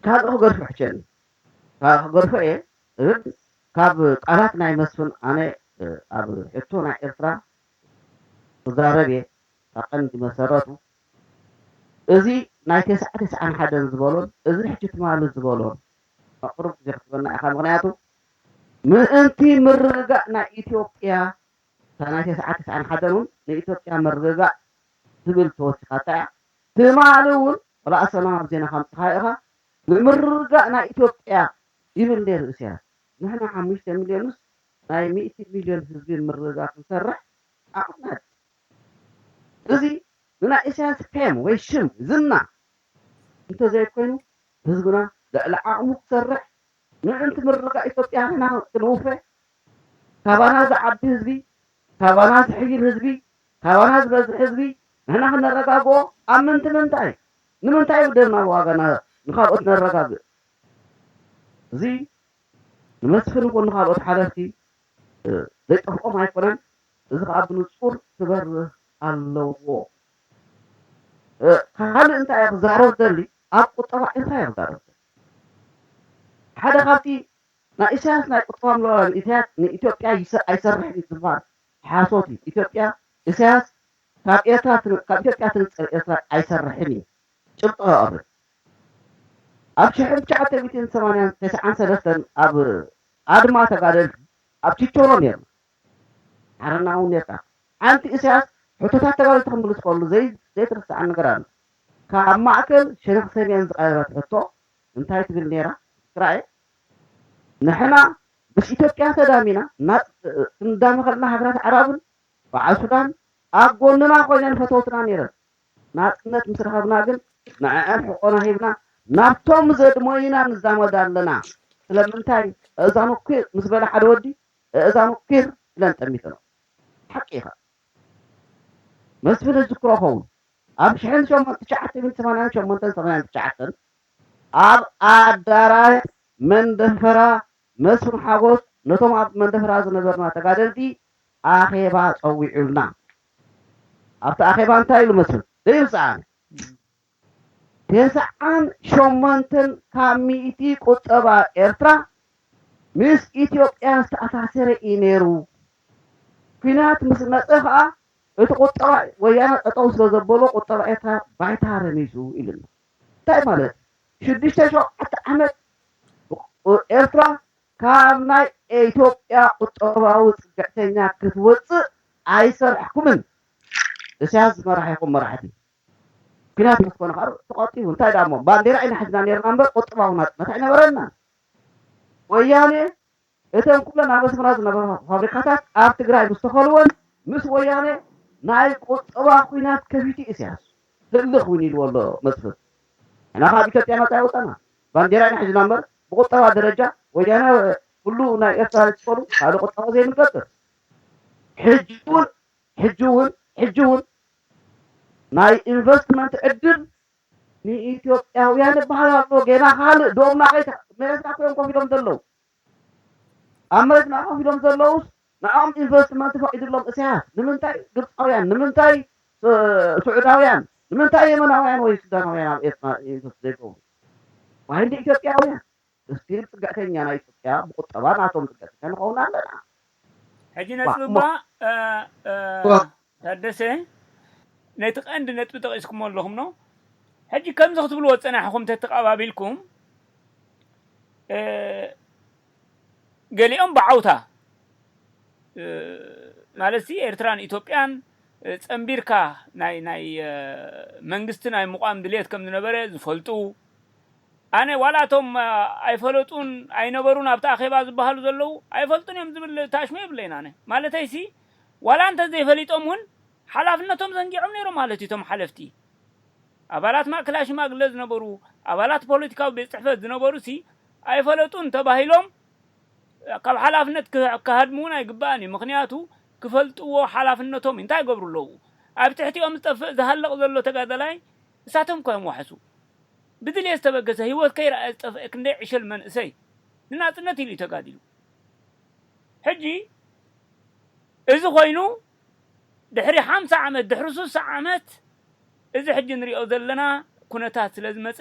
ካልእ ክገድፎ ሕሸኒ ክገድፎ እየ እብል ካብ ቃላት ናይ መስፍን ኣነ ኣብ ሕቶ ናይ ኤርትራ ክዛረብ እየ ካብ ቀንዲ መሰረቱ እዚ ናይ ተስዓ ተስዓን ሓደን ዝበሎን እዚ ሕጂ ትማሊ ዝበሎን ኣቅርብ ግዜ ክትበና ኢኻ ምክንያቱ ምእንቲ ምርግጋእ ናይ ኢትዮጵያ እታ ናይ ተስዓ ተስዓን ሓደን እውን ንኢትዮጵያ ምርግጋእ ትብል ተወሲኻታ እያ ትማሊ እውን ወላ ኣሰና ኣብ ዜና ካምፅኻ ኢኻ ንምርግጋእ ናይ ኢትዮጵያ ይብል ነይሩ እስያስ ንሕና ሓሙሽተ ሚልዮንስ ናይ ሚእቲ ሚልዮን ህዝቢ ምርግጋእ ክንሰርሕ ዓቕምና እዚ ንናይ ኢሳያስ ፌም ወይ ሽም ዝና እንተዘይኮይኑ ህዝብና ልዕሊ ዓቕሙ ክሰርሕ ምእንቲ ምርጋ ኢትዮጵያ ንሕና ክንውፈ ካባና ዝዓቢ ህዝቢ ካባና ዝሕይል ህዝቢ ካባና ዝበዝሕ ህዝቢ ንሕና ክነረጋግኦ ኣብ ምንቲ ምንታይ ንምንታይ ደና ዋጋና ንካልኦት ነረጋግእ እዚ ንመስፍን ይኹን ንካልኦት ሓለፍቲ ዘይጠፍኦም ኣይኮነን። እዚ ከዓ ብንፁር ክበርህ ኣለዎ። ካልእ እንታይ እየ ክዛረብ ደሊ ኣብ ቁጠባ እንታይ እየ ክዛረብ ደሊ ሓደ ካብቲ ናይ ኢሳያስ ናይ ቁጠባ ምልዋላ ንኢትዮጵያ ኣይሰርሕን እዩ ዝበሃል ሓሶት እዩ። ኢትዮጵያ ኢሳያስ ካብ ኤርትራ ካብ ኢትዮጵያ ትንፅር ኤርትራ ኣይሰርሕን እዩ። ጭብጦ የቕርብ ኣብ ሽሕን ትሽዓተ ሚእትን ሰማንያን ተስዓን ሰለስተን ኣብ ኣድማ ተጋደልቲ ኣብ ችቸሮ ነይርና ሓረና እውን ነርካ ሓንቲ እስያስ ሕቶታት ተጋደልቲ ክምልስ ከሉ ዘይትርስዓን ነገር ኣሎ ካብ ማእከል ሸነኽ ሰሜን ዝቐረበት ሕቶ እንታይ ትብል ነይራ ትራእየ ንሕና ምስ ኢትዮጵያ ተዳሚና ክንዳመ ከለና ሃገራት ዓራብን በዓል ሱዳን ኣብ ጎንና ኮይነን ፈተውትና ነይረን ናፅነት ምስ ረኸብና ግን ንዐዐን ሕቆና ሂብና ናብቶም ዘድሞይና ንዛመድ ኣለና ስለምንታይ እዛኑ ኪር ምስ በለ ሓደ ወዲ እዛኑ ኪር ኢለን ጠሚተኖ ሓቂ ኢኻ መስፍን ዝክሮ ኸውን ኣብ ሽሕን ሸሞንተ ትሽዓተ ሚእትን ሰማንያን ሸሞንተን ሰማንያን ትሽዓተን ኣብ ኣዳራሽ መንደፈራ መስፍን ሓጎስ ነቶም ኣብ መንደፈራ ዝነበርና ተጋደልቲ ኣኼባ ጸዊዑልና ኣብቲ ኣኼባ እንታይ ኢሉ መስፍን ዘይምጽኣኒ ተስዓን ሸሞንተን ካብ ሚእቲ ቁጠባ ኤርትራ ምስ ኢትዮጵያ ዝተኣሳሰረ እዩ ነይሩ። ኲናት ምስ መፀ ከዓ እቲ ቁጠባ ወያነ ጠጠው ስለ ዘበሎ ቁጠባ ኤርትራ ባይታ ረሚሱ ኢሉና። እንታይ ማለት ሽዱሽተ ሸውዓተ ዓመት ኤርትራ ካብ ናይ ኢትዮጵያ ቁጠባዊ ፅግዕተኛ ክትወፅእ ኣይሰርሕኩምን። እስያስ ዝመራሕኹም መራሕቲ ኩናት ምስ ኮነ ከዓ ተቐጢቡ። እንታይ ደኣ እሞ ባንዴራ ኢና ሒዝና ነርና እምበር ቁጠባዊ ናጽነት ኣይነበረና። ወያነ እተን ኩለን ኣብ ኣስመራ ዝነበራ ፋብሪካታት ኣብ ትግራይ ምስ ተኸልወን ምስ ወያነ ናይ ቁጠባ ኩናት ከፊቱ ኢሳያስ። ህልኽ እውን ኢልዎ ኣሎ መስፍን። ንሕና ካብ ኢትዮጵያ ነፃ የውፀና። ባንዴራ ኢና ሒዝና እምበር ብቁጠባ ደረጃ ወያነ ኩሉ ናይ ኤርትራ ዝፈሉ ካልእ ቁጠባ ዘይንገብር። ሕጂ እውን ሕጂ እውን ሕጂ እውን ናይ ኢንቨስትመንት ዕድል ንኢትዮጵያውያን ይበሃል ኣሎ። ጌና ካልእ ዶም ናኸይ መሬትና ኮይኖም ኮፍ ኢሎም ዘለዉ ኣብ መሬትና ኮፍ ኢሎም ዘለዉስ ንዕኦም ኢንቨስትመንት ፈቒድሎም እስያስ ንምንታይ ግብፃውያን ንምንታይ ስዑዳውያን ንምንታይ የመናውያን ወይ ሱዳናውያን ኣብ ኤርትራ ኢንቨስት ዘይገብሩ ዋይንዲ ኢትዮጵያውያን እስቲል ፅግዕተኛ ናይ ኢትዮጵያ ብቁጠባ ናቶም ፅግዕተኛ ንኸውን ኣለና። ሕጂ ነጥቢ እባ ታደሰ ነቲ ቀንዲ ነጥቢ ጠቒስኩሞ ኣለኹም ኖ ሕጂ ከምዚ ክትብልዎ ዝፀናሕኹም ተተቐባቢልኩም ገሊኦም ብዓውታ ማለት ሲ ኤርትራን ኢትዮጵያን ጸንቢርካ ናይ ናይ መንግስቲ ናይ ምቋም ድልየት ከም ዝነበረ ዝፈልጡ ኣነ ዋላ እቶም ኣይፈለጡን ኣይነበሩን ኣብቲ ኣኼባ ዝበሃሉ ዘለዉ ኣይፈልጡን እዮም ዝብል ታሽሙ የብለይን ኣነ ማለተይ ሲ ዋላ እንተ ዘይፈሊጦም እውን ሓላፍነቶም ዘንጊዖም ነይሮም ማለት እዩ እቶም ሓለፍቲ ኣባላት ማእከላይ ሽማግለ ዝነበሩ ኣባላት ፖለቲካዊ ቤት ጽሕፈት ዝነበሩ ሲ ኣይፈለጡን ተባሂሎም ካብ ሓላፍነት ክሃድሙ እውን ኣይግባእን እዩ ምክንያቱ ክፈልጥዎ ሓላፍነቶም እንታይ ይገብሩ ኣለዉ ኣብ ትሕቲኦም ዝጠፍእ ዝሃልቕ ዘሎ ተጋዳላይ እሳቶም እኳ እዮም ዋሕሱ ብድልየት ዝተበገሰ ህይወት ከይረኣየ ዝጠፍአ ክንደይ ዕሸል መንእሰይ ንናጽነት ኢሉ እዩ ተጋዲሉ ሕጂ እዚ ኮይኑ ድሕሪ ሓምሳ ዓመት ድሕሪ ሱሳ ዓመት እዚ ሕጂ ንሪኦ ዘለና ኩነታት ስለ ዝመፀ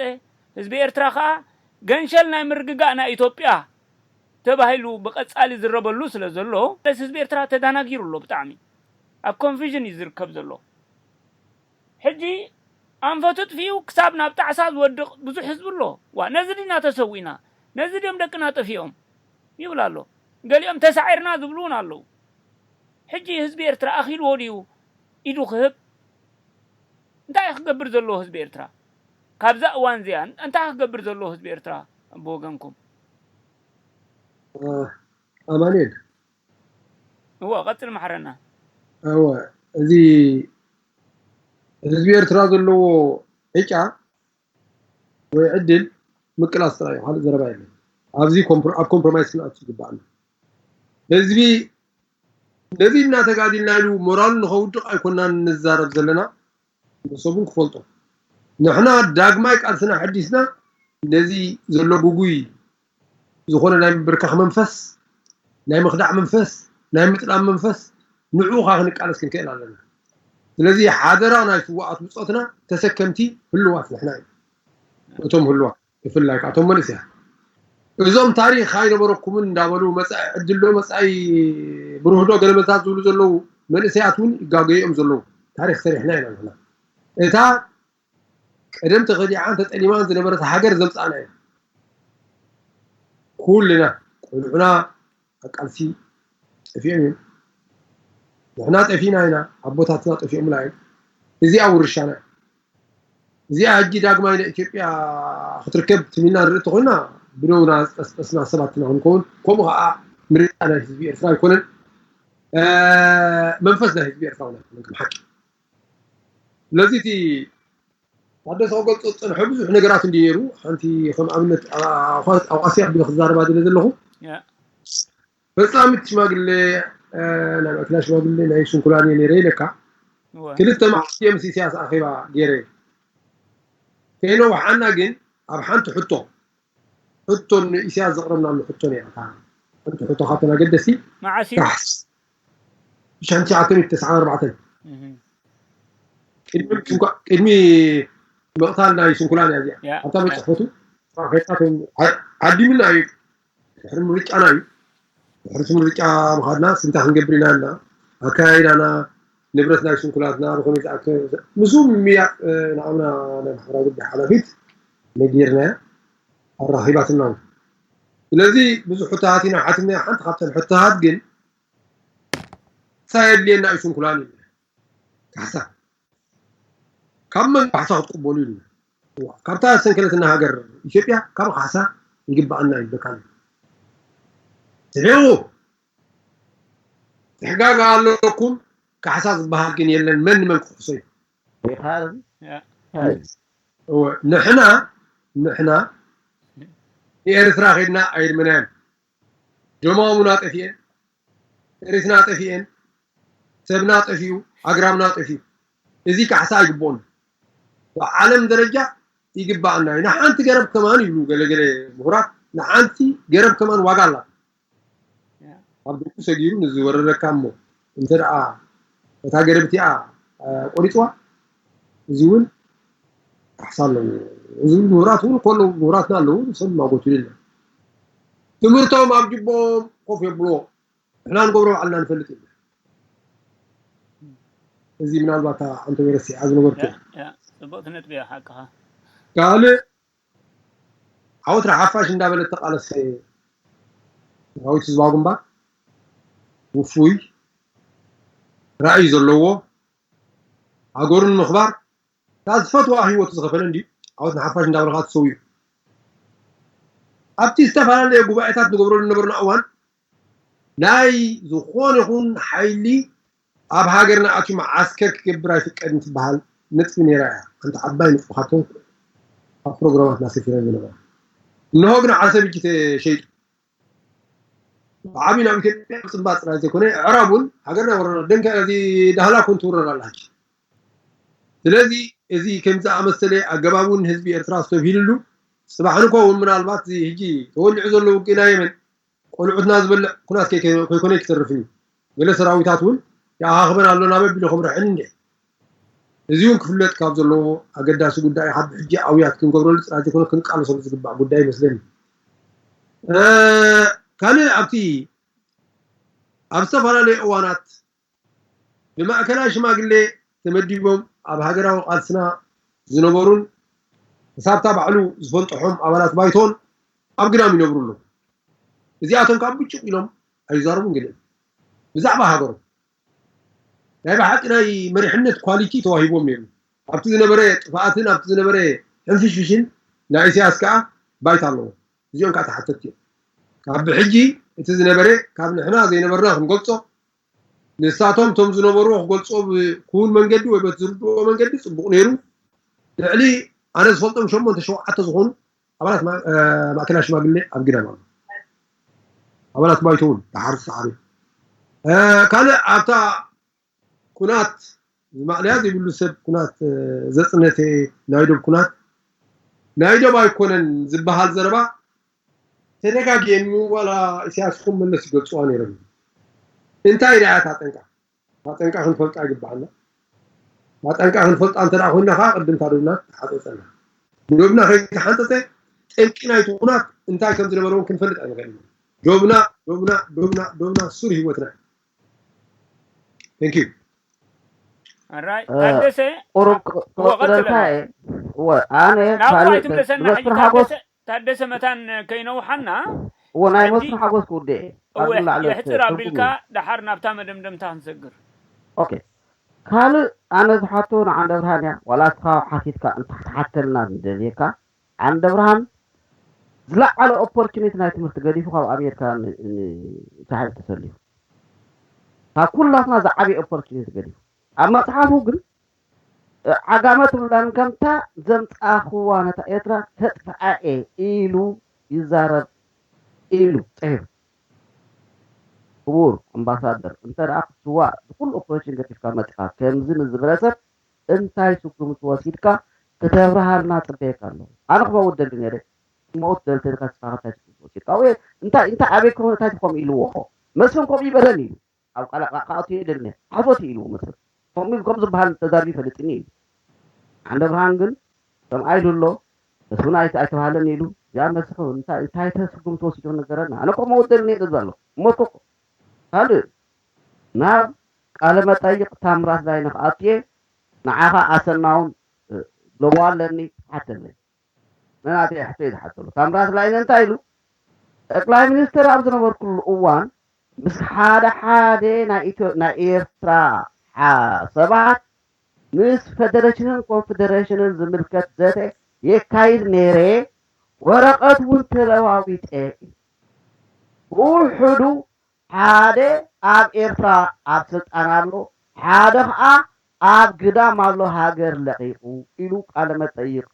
ህዝቢ ኤርትራ ከዓ ገንሸል ናይ ምርግጋእ ናይ ኢትዮጵያ ተባሂሉ ብቐፃሊ ዝረበሉ ስለ ዘሎ ህዝቢ ኤርትራ ተዳናጊሩ ኣሎ ብጣዕሚ ኣብ ኮንፊዥን እዩ ዝርከብ ዘሎ ሕጂ ኣንፈቱ ጥፊኡ ክሳብ ናብ ጣዕሳ ዝወድቕ ብዙሕ ህዝቢ ኣሎ ዋ ነዚ ዲና ተሰዊእና ነዚ ድዮም ደቅና ጠፊኦም ይብል ኣሎ ገሊኦም ተሳዒርና ዝብሉ እውን ኣለዉ ሕጂ ህዝቢ ኤርትራ ኣኺልዎ ድዩ ኢዱ ክህብ እንታይ ክገብር ዘለዎ ህዝቢ ኤርትራ ካብዛ እዋን እዚኣ እንታይ ክገብር ዘለዎ ህዝቢ ኤርትራ ብወገንኩም ኣማኑኤል እዎ ቀጽል ማሕረና እወ እዚ ህዝቢ ኤርትራ ዘለዎ ዕጫ ወይ ዕድል ምቅላስ ጥራይ እዩ ካልእ ዘረባ የለን ኣብዚ ኣብ ኮምፕሮማይስ ክንኣቱ ይግባኣና ህዝቢ ነዚ እናተጋዲልና ኢሉ ሞራሉ ንኸውድቕ ኣይኮናን ንዛረብ ዘለና ንሰቡን ክፈልጦ ንሕና ዳግማይ ቃልስና ሕዲስና ነዚ ዘሎ ጉጉይ ዝኾነ ናይ ምብርካኽ መንፈስ ናይ ምኽዳዕ መንፈስ ናይ ምጥላም መንፈስ ንዕኡ ኻ ክንቃለስ ክንክእል ኣለና ስለዚ ሓደራ ናይ ስዋኣት ብፆትና ተሰከምቲ ህልዋት ንሕና እዩ እቶም ህልዋት ብፍላይ ከዓ እቶም መንእሰያት እዞም ታሪክ ኣይነበረኩምን እንዳበሉ መፃኢ ዕድል ዶ መፃኢ ብሩህ ዶ ገለመታት ዝብሉ ዘለዉ መንእሰያት እውን ይጋገዩ እዮም ዘለዉ ታሪክ ሰሪሕና ኢና ንሕና እታ ቀደም ተኸዲዓን ተጠሊማን ዝነበረት ሃገር ዘምፃእና ኢና ኩልና ቆልዑና ኣብ ቃልሲ ጠፊኦም እዮም ንሕና ጠፊእና ኢና ኣቦታትና ጠፊኦምና እዮም እዚኣ ውርሻና እዚኣ ሕጂ ዳግማይ ንኢትዮጵያ ክትርከብ ትም ኢልና ንርኢ እንተኾይና ብደውና ዝጠስጠስና ሰባት ኢና ክንከውን ከምኡ ከዓ ምርጫ ናይ ህዝቢ ኤርትራ ኣይኮነን መንፈስ ናይ ህዝቢ ኤርትራ እውን ኣይኮነን ከም ሓቂ ስለዚ እቲ ታደሰ ክገልፆ ዝፀንሐ ብዙሕ ነገራት እንዲ ነይሩ ሓንቲ ከም ኣብነት ኣቋሲ ኣቢለ ክዛረባ ዝለ ዘለኹ ፈፃሚት ሽማግሌ ናይ ማእከላይ ሽማግሌ ናይ ሽንኩላን እየ ነይረ ኢለካ ክልተ መዓልቲ እዮም ምስ ኢሳያስ ኣኼባ ገይረ ከይነውሓና ግን ኣብ ሓንቲ ሕቶ ሕቶ ንኢሳያስ ዘቕረብናሉ ሕቶ ነይራ ሓንቲ ሕቶ ካብተን ኣገደስቲ መዓስ ታሕስ ትሽዓተ ሚእቲ ተስዓን ኣርባዕተን ቅድሚ ምቕታል ናይ ሽንኩላን እያ እዚኣ ኣብታ መፅሕፈቱ ዓዲምና እዩ ድሕሪ ምርጫና እዩ ድሕሪ ምርጫ ምኻድና ስንታ ክንገብር ኢና እና ኣካያይዳና ንብረት ናይ ሽንኩላትና ብኸመይ ዝኣከ ምስኡ ምምያጥ ንኣምና ናይ ማሕበራዊ ጉዳይ ሓላፊት ነጊርናያ ኣራኺባትና ስለዚ ብዙሕ ሕቶሃት ኢና ሓቲምና ሓንቲ ካብተን ሕቶሃት ግን ካሕሳ የድልየና እዩ ሽንኩላን ኢልና ካሕሳ ካብ መን ካሕሳ ክትቅበሉ ኢሉ? እዋ፣ ካብታ ሰንከለትና ሃገር ኢትዮጵያ ካብ ካሕሳ ይግባኣና ይብለካ ኣሎ። ስሒቑ ትሕጋጋ ኣለኩም፣ ካሕሳ ዝበሃል ግን የለን። መን ንመን ክኽሶ እዩ? ይኻል ያ እወ፣ ንሕና ንሕና ንኤርትራ ኸድና ኣይድመናያን። ጀማሙና ጠፊኤን፣ ጥሪትና ጠፊኤን፣ ሰብና ጠፊኡ፣ ኣግራብና ጠፊኡ። እዚ ካሕሳ ኣይግብኦን። ብዓለም ደረጃ ይግባኣና እዩ። ንሓንቲ ገረብ ከማን ይብሉ ገለገለ ምሁራት፣ ንሓንቲ ገረብ ከማን ዋጋ ኣላ። ኣብ ደቁ ሰጊሩ ንዝወረረካ እሞ እንተ ደኣ እታ ገረብ እቲኣ ቆሪፅዋ፣ እዚ እውን ካሕሳ ኣለዎ። እዚ ምሁራት እውን ከለዉ፣ ምሁራትና ኣለዉ፣ ሰብ ማጎቱ የለን። ትምህርቶም ኣብ ጅቦም ኮፍ የብልዎ። ንሕና ንገብሮ ባዕልና ንፈልጥ ኢና። እዚ ምናልባት ኣንተ ወረሲ ኣብ ዝነበርኩ ጽቡቕቲ ነጥቢ እያ ሓቅኻ። ካልእ ዓወት ሓፋሽ እንዳበለ ተቃለሰ ሰራዊት ህዝባዊ ግንባር ውፉይ ራእይ ዘለዎ ሃገሩ ንምኽባር ካብ ዝፈትዋ ህይወቱ ዝኸፈለ እንዲ ዓወት ንሓፋሽ እንዳበልካ ትሰውዩ። ኣብቲ ዝተፈላለየ ጉባኤታት ንገብረሉ ዝነበርና እዋን ናይ ዝኾነ ይኹን ሓይሊ ኣብ ሃገርና ኣትዩ መዓስከር ክገብር ኣይፍቀድን ትበሃል ነጥቢ ነይራ እያ። ሓንቲ ዓባይ ነጥቢ ካብቶም ኣብ ፕሮግራማትና ሰፊረን ዝነበራ። እንሆ ግን ዓሰብ እጅ ተሸይጡ። ብዓብዩ ናብ ኢትዮጵያ ምጽንባር ጥራይ ዘይኮነ ኣዕራብ እውን ሃገርና ወረራ ደንከ እዚ ዳህላ ኮን ትውረር ኣላ ሕጂ። ስለዚ እዚ ከም ዝኣመሰለ ኣገባብ እውን ህዝቢ ኤርትራ ዝተብሂልሉ ጽባሕ ንኮ እውን ምናልባት እዚ ሕጂ ተወሊዑ ዘሎ ውግእ ናይ የመን ቆልዑትና ዝበልዕ ኩናት ከይኮነ ኣይክተርፍን እዩ። ገለ ሰራዊታት እውን ይኣኻኽበን ኣሎ ናብ ኣቢሉ ከምርሐን እንደ እዚ እውን ክፍለጥ ካብ ዘለዎ ኣገዳሲ ጉዳይ ካብ ሕጂ ኣውያት ክንገብረሉ ጥራይ ዘይኮነ ክንቃለሰሉ ዝግባእ ጉዳይ ይመስለኒ። ካልእ ኣብቲ ኣብ ዝተፈላለዩ እዋናት ብማእከላይ ሽማግሌ ተመዲቦም ኣብ ሃገራዊ ቃልስና ዝነበሩን ክሳብታ ባዕሉ ዝፈልጥሖም ኣባላት ባይቶን ኣብ ግዳም ይነብሩ ኣለዉ። እዚኣቶም ካብ ብጭቕ ኢሎም ኣይዛረቡን ገለ ብዛዕባ ሃገሮም ናይ ብሓቂ ናይ መሪሕነት ኳሊቲ ተዋሂቦም ነይሩ። ኣብቲ ዝነበረ ጥፍኣትን ኣብቲ ዝነበረ ሕንፍሽፍሽን ናይ ኢሳያስ ከዓ ባይታ ኣለዎ። እዚኦም ከዓ ተሓተትቲ እዮም። ካብ ብሕጂ እቲ ዝነበረ ካብ ንሕና ዘይነበርና ክንገልጾ ንሳቶም እቶም ዝነበርዎ ክገልጾ ብክውን መንገዲ ወይ በቲ ዝርድኦ መንገዲ ጽቡቕ ነይሩ። ልዕሊ ኣነ ዝፈልጦም ሸሞንተ ሸውዓተ ዝኾኑ ኣባላት ማእከላይ ሽማግሌ ኣብ ግዳም ኣሎ። ኣባላት ባይቶ እውን ደሓር ዝሰዓሩ። ካልእ ኣብታ ኩናት ማእለያ ዘይብሉ ሰብ ኩናት ዘጽነተ ናይ ዶብ ኩናት ናይ ዶብ ኣይኮነን ዝበሃል ዘረባ ተደጋጊሙ ዋላ ኢሳያስ ይኹን መለስ ይገልጽዋ ነይሮም። እንታይ ደኣ እታ ጠንቃ? እታ ጠንቃ ክንፈልጣ ይግብኣና። እታ ጠንቃ ክንፈልጣ እንተ ደኣ ኮይና ከዓ ቅድም እታ ዶብና ተሓጸጸና። ዶብና ከይተሓንጸጸ ጠንቂ ናይቲ ኩናት እንታይ ከም ዝነበረ እውን ክንፈልጥ ኣይንኽእል ኢና። ዶብና ዶብና ዶብና ዶብና ሱር ህይወትና እዩ። Thank you። ኣራይ ታደሰ ቁሩብ እወ፣ ቀጽለና። ክቕጽለልካ እየ። እወ ኣነ ናብኡ ካልእ ኣይትምለሰና ሕጂ መስፍን ሓጎስ ታደሰ ታደሰ መታን ከይነውሓና እወ ናይ ሕጂ መስፍን ሓጎስ ክውድእ እየ። እወ ኣብዚ ላዕሊ የሕጽር ትርጉም ኣቢልካ እዩ። ደሓር ናብታ መደምደምታ ክንሰግር ኦኬ ካልእ ኣነ ዝሓቶ ንዓንደ ብርሃን እያ ዋላ እስኻ ሓቲትካ እንተክትሓተልና ዝደልየካ ዓንደ ብርሃን ዝለዓለ ኦፖርቹኒቲ ናይ ትምህርቲ ገዲፉ ካብ ኣሜሪካ ንሳሕል ተሰሊፉ ካብ ኩላትና ዝዓበየ ኦፖርቹኒቲ ገዲፉ ኣብ መፅሓፉ ግን ዓጋመ ትብላን ከምታ ዘምፃእኽዋ ነታ ኤርትራ ከጥፍኣ እየ ኢሉ ይዛረብ ኢሉ ፅሒፉ ክቡር ኣምባሳደር እንተ ደኣ ክትስዋእ ዝኩሉ ኦፖሬሽን ገዲፍካ መፂኻ ከምዚ ንዝበለ ሰብ እንታይ ስጉምቲ ወሲድካ ክተብርሃልና ፅበየካ ኣለኹ ኣነ ክመውት ደሊ ነይረ ክመውት ደሊ ተልካ ስኻ እንታይ ስጉምቲ ወሲድካ ወይ እንታይ እንታይ ኣበይ ክኾን እንታይ ትኾም ኢልዎ መስፍን ከምኡ ይበለኒ ኢሉ ኣብ ቃላቃ ክኣቱ ይደልኒ ሓሶት ኢልዎ መስፍን ከምኡ ከም ዝበሃል ተዛርቢ ይፈልጥኒ ኢሉ ዓንደ ብርሃን ግን ከምኣ ኢሉ ኣሎ መስፍን ኣይተባሃለን ኢሉ እዚኣ መስፍን እንታይ እንታይ ተስጉምቲ ወሲዱ ነገረና ኣነ ከምኡ ወደልኒ ደዛ ኣሎ ሞትኩ ካልእ ናብ ቃለ መጠይቕ ታምራት ላይነ ክኣትየ ንዓኻ ኣሰናውን ለቦ ኣለኒ ሓተለይ ንናተይ ሕቶ እዩ ዝሓተሉ ታምራት ላይነ እንታይ ኢሉ ጠቅላይ ሚኒስትር ኣብ ዝነበርኩሉ እዋን ምስ ሓደ ሓደ ናይ ኢትዮ ናይ ኤርትራ ሰባት ምስ ፈደሬሽንን ኮንፌደሬሽንን ዝምልከት ዘተ የካይድ ነይረ፣ ወረቐት እውን ተለዋዊጠ። ብውሕዱ ሓደ ኣብ ኤርትራ ኣብ ስልጣን ኣሎ፣ ሓደ ኸዓ ኣብ ግዳም ኣሎ ሃገር ለቒቑ ኢሉ ቃለ መጠይቕ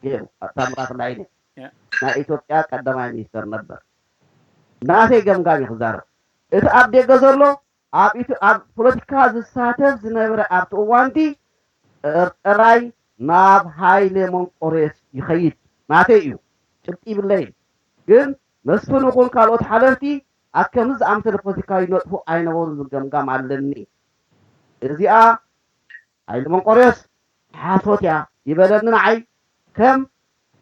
ገይሩ። ኣብ ታምራት ላይነ ያ። ናይ ኢትዮጵያ ቀዳማይ ሚኒስተር ነበር። ናተይ ገምጋም እዩ ክዛረብ። እቲ ኣብ ደገ ዘሎ ኣብ ኢትዮ ኣብ ፖለቲካ ዝሳተፍ ዝነበረ ኣብቲ እዋንቲ ጥራይ ናብ ሃይለ መንቆሬስ ይኸይድ ናተይ እዩ። ጭብጢ ይብለይን። ግን መስፍን ይኹን ካልኦት ሓለፍቲ ኣብ ከምዚ ዝኣምሰለ ፖለቲካ ይነጥፉ ኣይነበሩን ዝብል ገምጋም ኣለኒ። እዚኣ ሃይለ መንቆሬስ ሓሶት እያ ይበለኒ ንዓይ ከም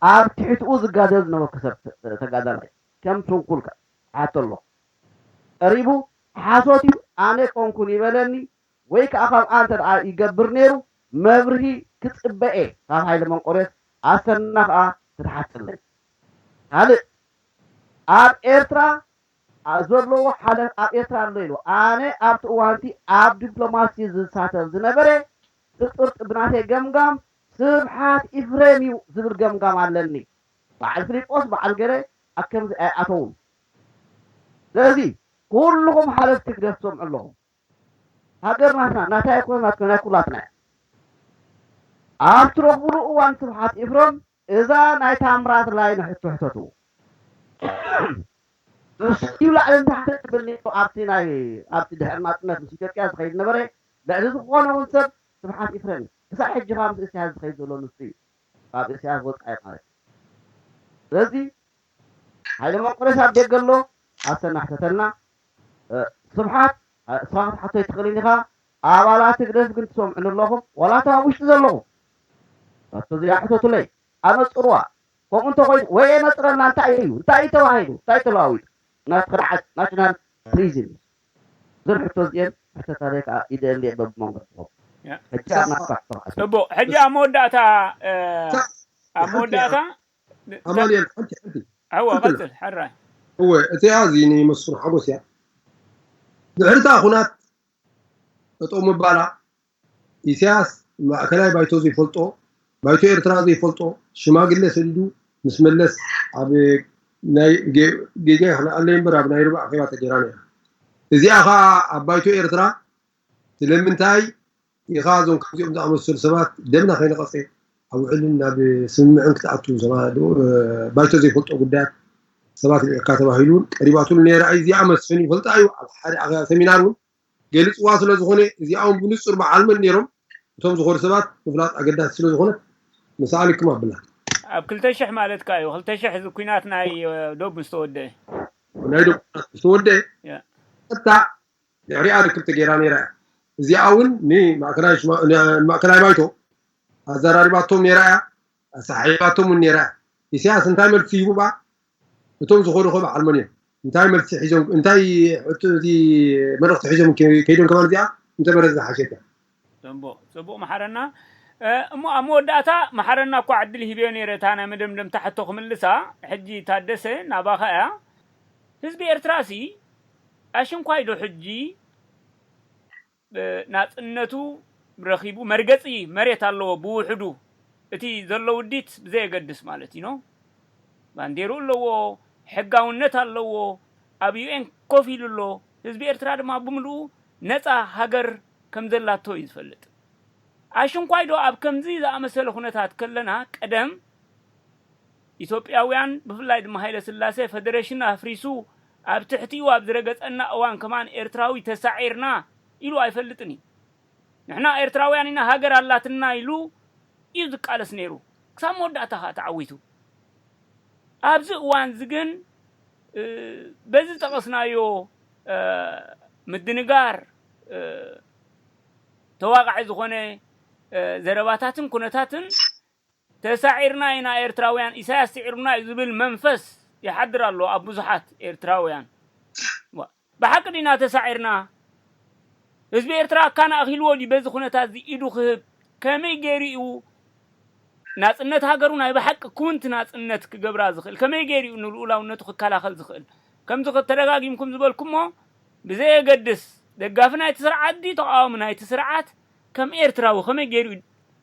ኣብ ትሕትኡ ዝጋደል ዝነበርኩ ሰብ ተጋዳላይ ከም ስንኩል ክሓቶ ኣለኹ። ቀሪቡ ሓሶት እዩ ኣነ ኮንኩን ይበለኒ ወይ ከዓ ከምኣ እንተ ደኣ ይገብር ነይሩ መብርሂ ክጽበ እየ ካብ ሃይለ መንቆሬስ ኣሰና ከዓ ክትሓትለይ። ካልእ ኣብ ኤርትራ ኣብ ዘለዎ ሓለፍ ኣብ ኤርትራ ኣሎ ኢሉ ኣነ ኣብቲ እዋንቲ ኣብ ዲፕሎማሲ ዝሳተፍ ዝነበረ ስጥርጥ ብናተይ ገምጋም ስብሓት ኢፍሬም እዩ ዝብል ገምጋም ኣለኒ። በዓል ፊሊጶስ በዓል ገለ ኣብ ከምዚ ኣይኣተውን። ስለዚ ኩልኹም ሓለፍቲ ግደፍ ትሰምዑ ኣለኹም። ሃገር ናትና ናታይ ኣይኮነ ናትኮ ናይ ኩላትና እያ። ኣብ ትረኽብሉ እዋን ስብሓት ኢፍሬም እዛ ናይ ታምራት ላይነ ሕቶ ሕተቱ። ንሱ እዩ ላዕልን ታሕትን ዝብል ነይሩ ኣብቲ ናይ ኣብቲ ድሕሪ ናጽነት ምስ ኢትዮጵያ ዝኸይድ ነበረ። ልዕሊ ዝኾነ እውን ሰብ ስብሓት ኢፍሬም እዩ። ክሳብ ሕጂ ከዓ ምስ እስያስ ዝኸይድ ዘሎ ንሱ እዩ። ካብ እስያስ ወጻኢ ማለት እዩ። ስለዚ ሃይለ መንቆሬስ ኣብ ደገ ኣሎ ኣሰናሕተተልና። ስብሓት ስብሓት ሓቶ ይትኽእልን ኢኻ። ኣባላት ህግደፍ ግን ትሰምዑኒ ኣለኹም ዋላ እቶም ኣብ ውሽጢ ዘለኹም። ኣቶ እዚኣ ሕተቱለይ ኣነጽርዋ። ከምኡ እንተኾይኑ ወይ የነጽረልና እንታይ እዩ እንታይ እዩ ተባሂሉ እንታይ ተለዋዊጡ? ናት ክርዓት ናሽናል ፕሪዝን ዝብል ሕቶ እዚአን ሕተታለይ ከዓ ይደሊ እየ በብመንገድኹም። ሕጂ ኣብ ናትካ ክትረኽብ። ጽቡቕ። ሕጂ ኣብ መወዳእታ ኣብ መወዳእታ ኣማኑኤል ሓንቲ ሓንቲ እወ ቀጽል ሕራይ እወ እቲኣ እዚ ንመስፍን ሓጎስ እያ። ድሕሪ እታ ኩናት ጠጠው ምባላ ኢሳያስ ማእከላይ ባይቶ ዘይፈልጦ ባይቶ ኤርትራ ዘይፈልጦ ሽማግለ ሰዲዱ ምስ መለስ ኣብ ናይ ጌጋ ይኽልኣለይ እምበር ኣብ ናይ ርባ ኣኼባ ተገይራ ነይራ። እዚኣ ኸዓ ኣብ ባይቶ ኤርትራ ስለምንታይ ኢኻ እዞም ከምዚኦም ዝኣመሰሉ ሰባት ደምና ከይነቐጸ ኣብ ውዕልን ናብ ስምምዕን ክትኣቱ ባይቶ ዘይፈልጦ ጉዳያት ሰባት ልኢኽካ ተባሂሉ እውን ቀሪባትሉ ነይራ እዩ። እዚኣ መስፍን ይፈልጣ እዩ ኣብ ሓደ ኣኼባ ሰሚናር እውን ገሊፅዋ ስለ ዝኾነ እዚኣ እውን ብንፁር ብዓልመን ነይሮም እቶም ዝኾኑ ሰባት ምፍላጥ ኣገዳሲ ስለ ዝኾነ ንስኣ ልክም ኣብላ። ኣብ ክልተ ሽሕ ማለትካ እዩ። ክልተ ሽሕ እዚ ኩናት ናይ ዶብ ምስ ተወደአ ናይ ዶብ ኩናት ምስ ተወደአ ቀጥታ ድሕሪኣ ርክብ ተገይራ ነይራ እያ። እዚኣ እውን ንማእከላይ ባይቶ ኣዘራሪባቶም ነይራ እያ፣ ኣሰሓሒባቶም እውን ነይራ እያ። ኢሳያስ እንታይ መልሲ ሂቡ ብኣ እቶም ዝኾኑ ከ በዓል መን እዮም እንታይ መልሲ ሒዞም እንታይ ሕቶ እቲ መልእኽቲ ሒዞም ከይዶም ከማን እዚኣ እንተበረ ዝሓሸት እያ። ጽቡቕ ጽቡቕ መሓረና። እሞ ኣብ መወዳእታ መሓረና እኳ ዕድል ሂብዮ ነይረ እታ ናይ መደምደምታ ሕቶ ክምልሳ። ሕጂ ታደሰ ናባኻ እያ። ህዝቢ ኤርትራ ሲ ኣሽንኳይ ዶ ሕጂ ናጽነቱ ረኺቡ መርገጺ መሬት ኣለዎ ብውሕዱ እቲ ዘሎ ውዲት ብዘየገድስ ማለት እዩ። ባንዴሩ ኣለዎ፣ ሕጋውነት ኣለዎ፣ ኣብ ዩኤን ኮፍ ኢሉ ኣሎ። ህዝቢ ኤርትራ ድማ ብምልኡ ነጻ ሃገር ከም ዘላቶ እዩ ዝፈልጥ። ኣሽንኳይ ዶ ኣብ ከምዚ ዝኣመሰለ ኩነታት ከለና ቀደም ኢትዮጵያውያን ብፍላይ ድማ ሃይለ ስላሴ ፈደሬሽን ኣፍሪሱ ኣብ ትሕቲኡ ኣብ ዝረገጸና እዋን ከማን ኤርትራዊ ተሳዒርና ኢሉ ኣይፈልጥን እዩ። ንሕና ኤርትራውያን ኢና ሃገር ኣላትና ኢሉ እዩ ዝቃለስ ነይሩ ክሳብ መወዳእታ ከዓ ተዓዊቱ። ኣብዚ እዋን እዚ ግን በዚ ዝጠቐስናዮ ምድንጋር ተዋቃዒ ዝኾነ ዘረባታትን ኩነታትን ተሳዒርና ኢና ኤርትራውያን ኢሳያስ ስዒሩና እዩ ዝብል መንፈስ ይሓድር ኣሎ ኣብ ብዙሓት ኤርትራውያን። ብሓቂ ዲና ተሳዒርና? ህዝቢ ኤርትራ ኣካና ኣኺልዎ ድዩ በዚ ኩነታት እዚ ኢዱ ክህብ? ከመይ ገይሩ እዩ ናጽነት ሃገሩ ናይ ብሓቂ ክውንቲ ናጽነት ክገብራ ዝኽእል? ከመይ ገይሩ እዩ ንልኡላውነቱ ክከላኸል ዝኽእል? ከምዚ ተደጋጊምኩም ዝበልኩሞ ብዘየገድስ ደጋፊ ናይቲ ስርዓት ድዩ ተቓዋሚ ናይቲ ስርዓት ከም ኤርትራዊ ከመይ ገይሩ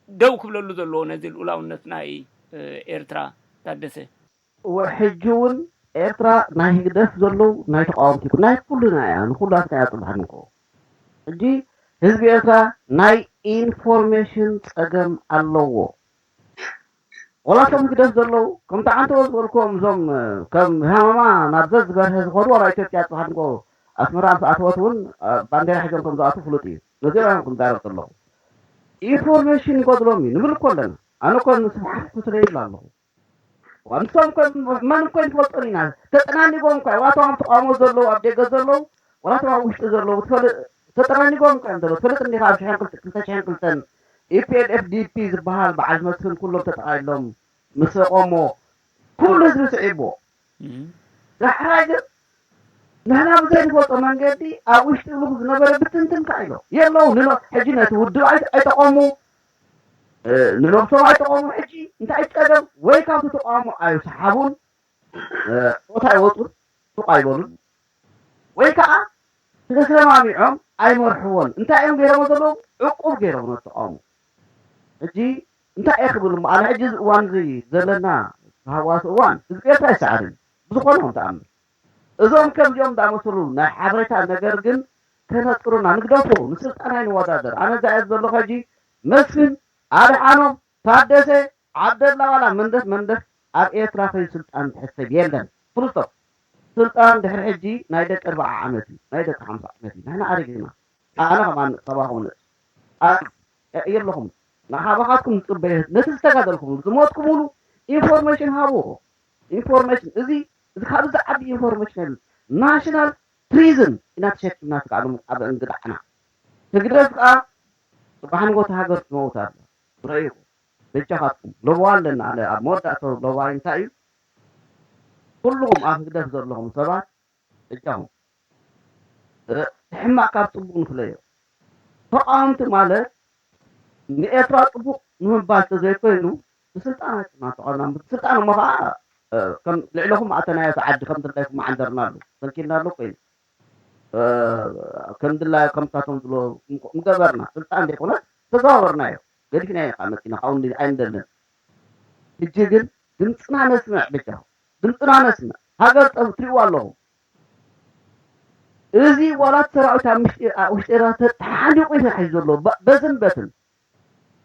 ደው ክብለሉ ዘለዎ ነዚ ልኡላውነት ናይ ኤርትራ? ታደሰ። ሕጂ እውን ኤርትራ ናይ ህግደፍ ዘለዉ ናይ ተቃወምቲ ይኩን ናይ ኩሉና እያ ንኩላትና እያ ጽባሕ ንኮ ሕጂ ህዝቢ ኤርትራ ናይ ኢንፎርሜሽን ጸገም ኣለዎ። ወላቶም ህግደፍ ዘለዉ ከምቲ ዓንተወ ዝበልክዎም እዞም ከም ሃመማ ናብ ዘዝበርሀ ዝኸዱ ዋላ ኢትዮጵያ ጽባሕ ንኮ ኣስመራ ምስ ኣተወት እውን ባንዴራ ሒዞም ከም ዝኣቱ ፍሉጥ እዩ። ነዚኦም እዮም ክዛረብ ዘለኹ። ኢንፎርሜሽን ይጎድሎም እዩ ንብል እኮ ኣለና። ኣነ እኮ ንስብሓት ክትረ ይብል ኣለኹ። ንሶም መን እኮ ንፈልጦን ኢና። ተጠናኒጎም እኳ ዋቶም ኣብ ተቃውሞ ዘለዉ ኣብ ደገ ዘለዉ ዋላቶም ኣብ ውሽጢ ዘለዉ ተጠናኒጎም እኳ እዮም ዘለዉ። ትፈልጥ እንዲኻ ኣብ ሽሕን ክልተ ሽሕን ክልተን ኢፒኤልኤፍ ዲፒ ዝበሃል በዓል መስፍን ኩሎም ተጠቃሊሎም ምስ ቆሞ ኩሉ ህዝቢ ስዒብዎ። ዳሕራይ ግን ንሕና ብዘይ ንፈልጦ መንገዲ ኣብ ውሽጢ እሉ ዝነበረ ብትንትን ከ ኢሎ የለዉ ንሎ ሕጂ ነቲ ውድብ ኣይጠቐሙ ንነብሶም ኣይጠቐሙ ሕጂ እንታይ ጸገም ወይ ካብቲ ተቃውሞ ኣይሰሓቡን ቦታ ኣይወፁን ሱቕ ኣይበሉን ወይ ከዓ ተሰማሚዖም ኣይመርሕዎን እንታይ እዮም ገይሮሞ ዘለዉ ዕቁብ ገይሮም ነቲ ተቃውሞ ሕጂ እንታይ እየ ክብል እሞ ኣነ ሕጂ እዚ እዋን እዚ ዘለና ተሃዋሲ እዋን ህዝቢ ኤርትራ ይሰዓርን ብዝኾነ እውን ተኣምር እዞም ከምዚኦም ዝኣመሰሉ ናይ ሓበሬታ ነገር ግን ከነጥሩና ንግደፎ ንስልጣን ኣይንወዳደር ኣነ ዛየት ዘለኹ ሕጂ መስፍን ኣድሓኖም ታደሰ ዓብደላ ዋላ መንደፍ መንደፍ ኣብ ኤርትራ ከይኑ ስልጣን ዝሕሰብ የለን ፍሉስቶፕ ስልጣን ድሕሪ ሕጂ ናይ ደቂ ኣርባዓ ዓመት እዩ ናይ ደቂ ሓምሳ ዓመት እዩ ንሕና ኣሪግና ኣነ ከማን ካባኹም ንእስ የለኹም ንሓባኻትኩም ዝፅበየ ነቲ ዝተጋደልኩም ዝሞትኩምሉ ኢንፎርሜሽን ሃብዎ ኢንፎርሜሽን እዚ እዚ ካብ ዝዓቢ ኢንፎርሜሽን ናሽናል ፕሪዝን ኢና ተሸኪምና ስጋሎም ኣብ እንግዳዕና ህግደፍ ከዓ ጽባሕ ንጎታ ሃገር ትመውት ኣለ ረኢኹ በጃኻትኩም ለቦዋ ኣለና ኣለ ኣብ መወዳእቶ ለቦዋ እንታይ እዩ ኩልኹም ኣብ ህግደፍ ዘለኹም ሰባት በጃኹም ሕማቅ ካብ ጽቡቅ ንፍለዮ ተቃወምቲ ማለት ንኤርትራ ጽቡቅ ንምባል ተዘይኮይኑ ብስልጣን ኣይኮና ተቃወምና ብስልጣን እሞ ከዓ ከም ልዕለኹም ኣተናዮ ዓዲ ከም ድላይኩም ዓንደርና ኣሎ ሰንኪልና ኣሎ ኮይኑ ከም ድላዮ ከምሳቶም ዝሎ ምገበርና ስልጣን ዘይኮነ ተዘዋወርናዮ ገዲፍና ኢና መፂና ካብኡ ኣይንደልን ሕጂ ግን ድምፅና ነስምዕ በጃኹም ድምፅና ነስምዕ ሃገር ጠብ ትሪእዋ ኣለኹም እዚ ዋላ እቲ ሰራዊት ኣብ ውሽጢ ኤርትራ ተሓኒቑ እዩ ተታሒዙ ዘሎ በዝን በትን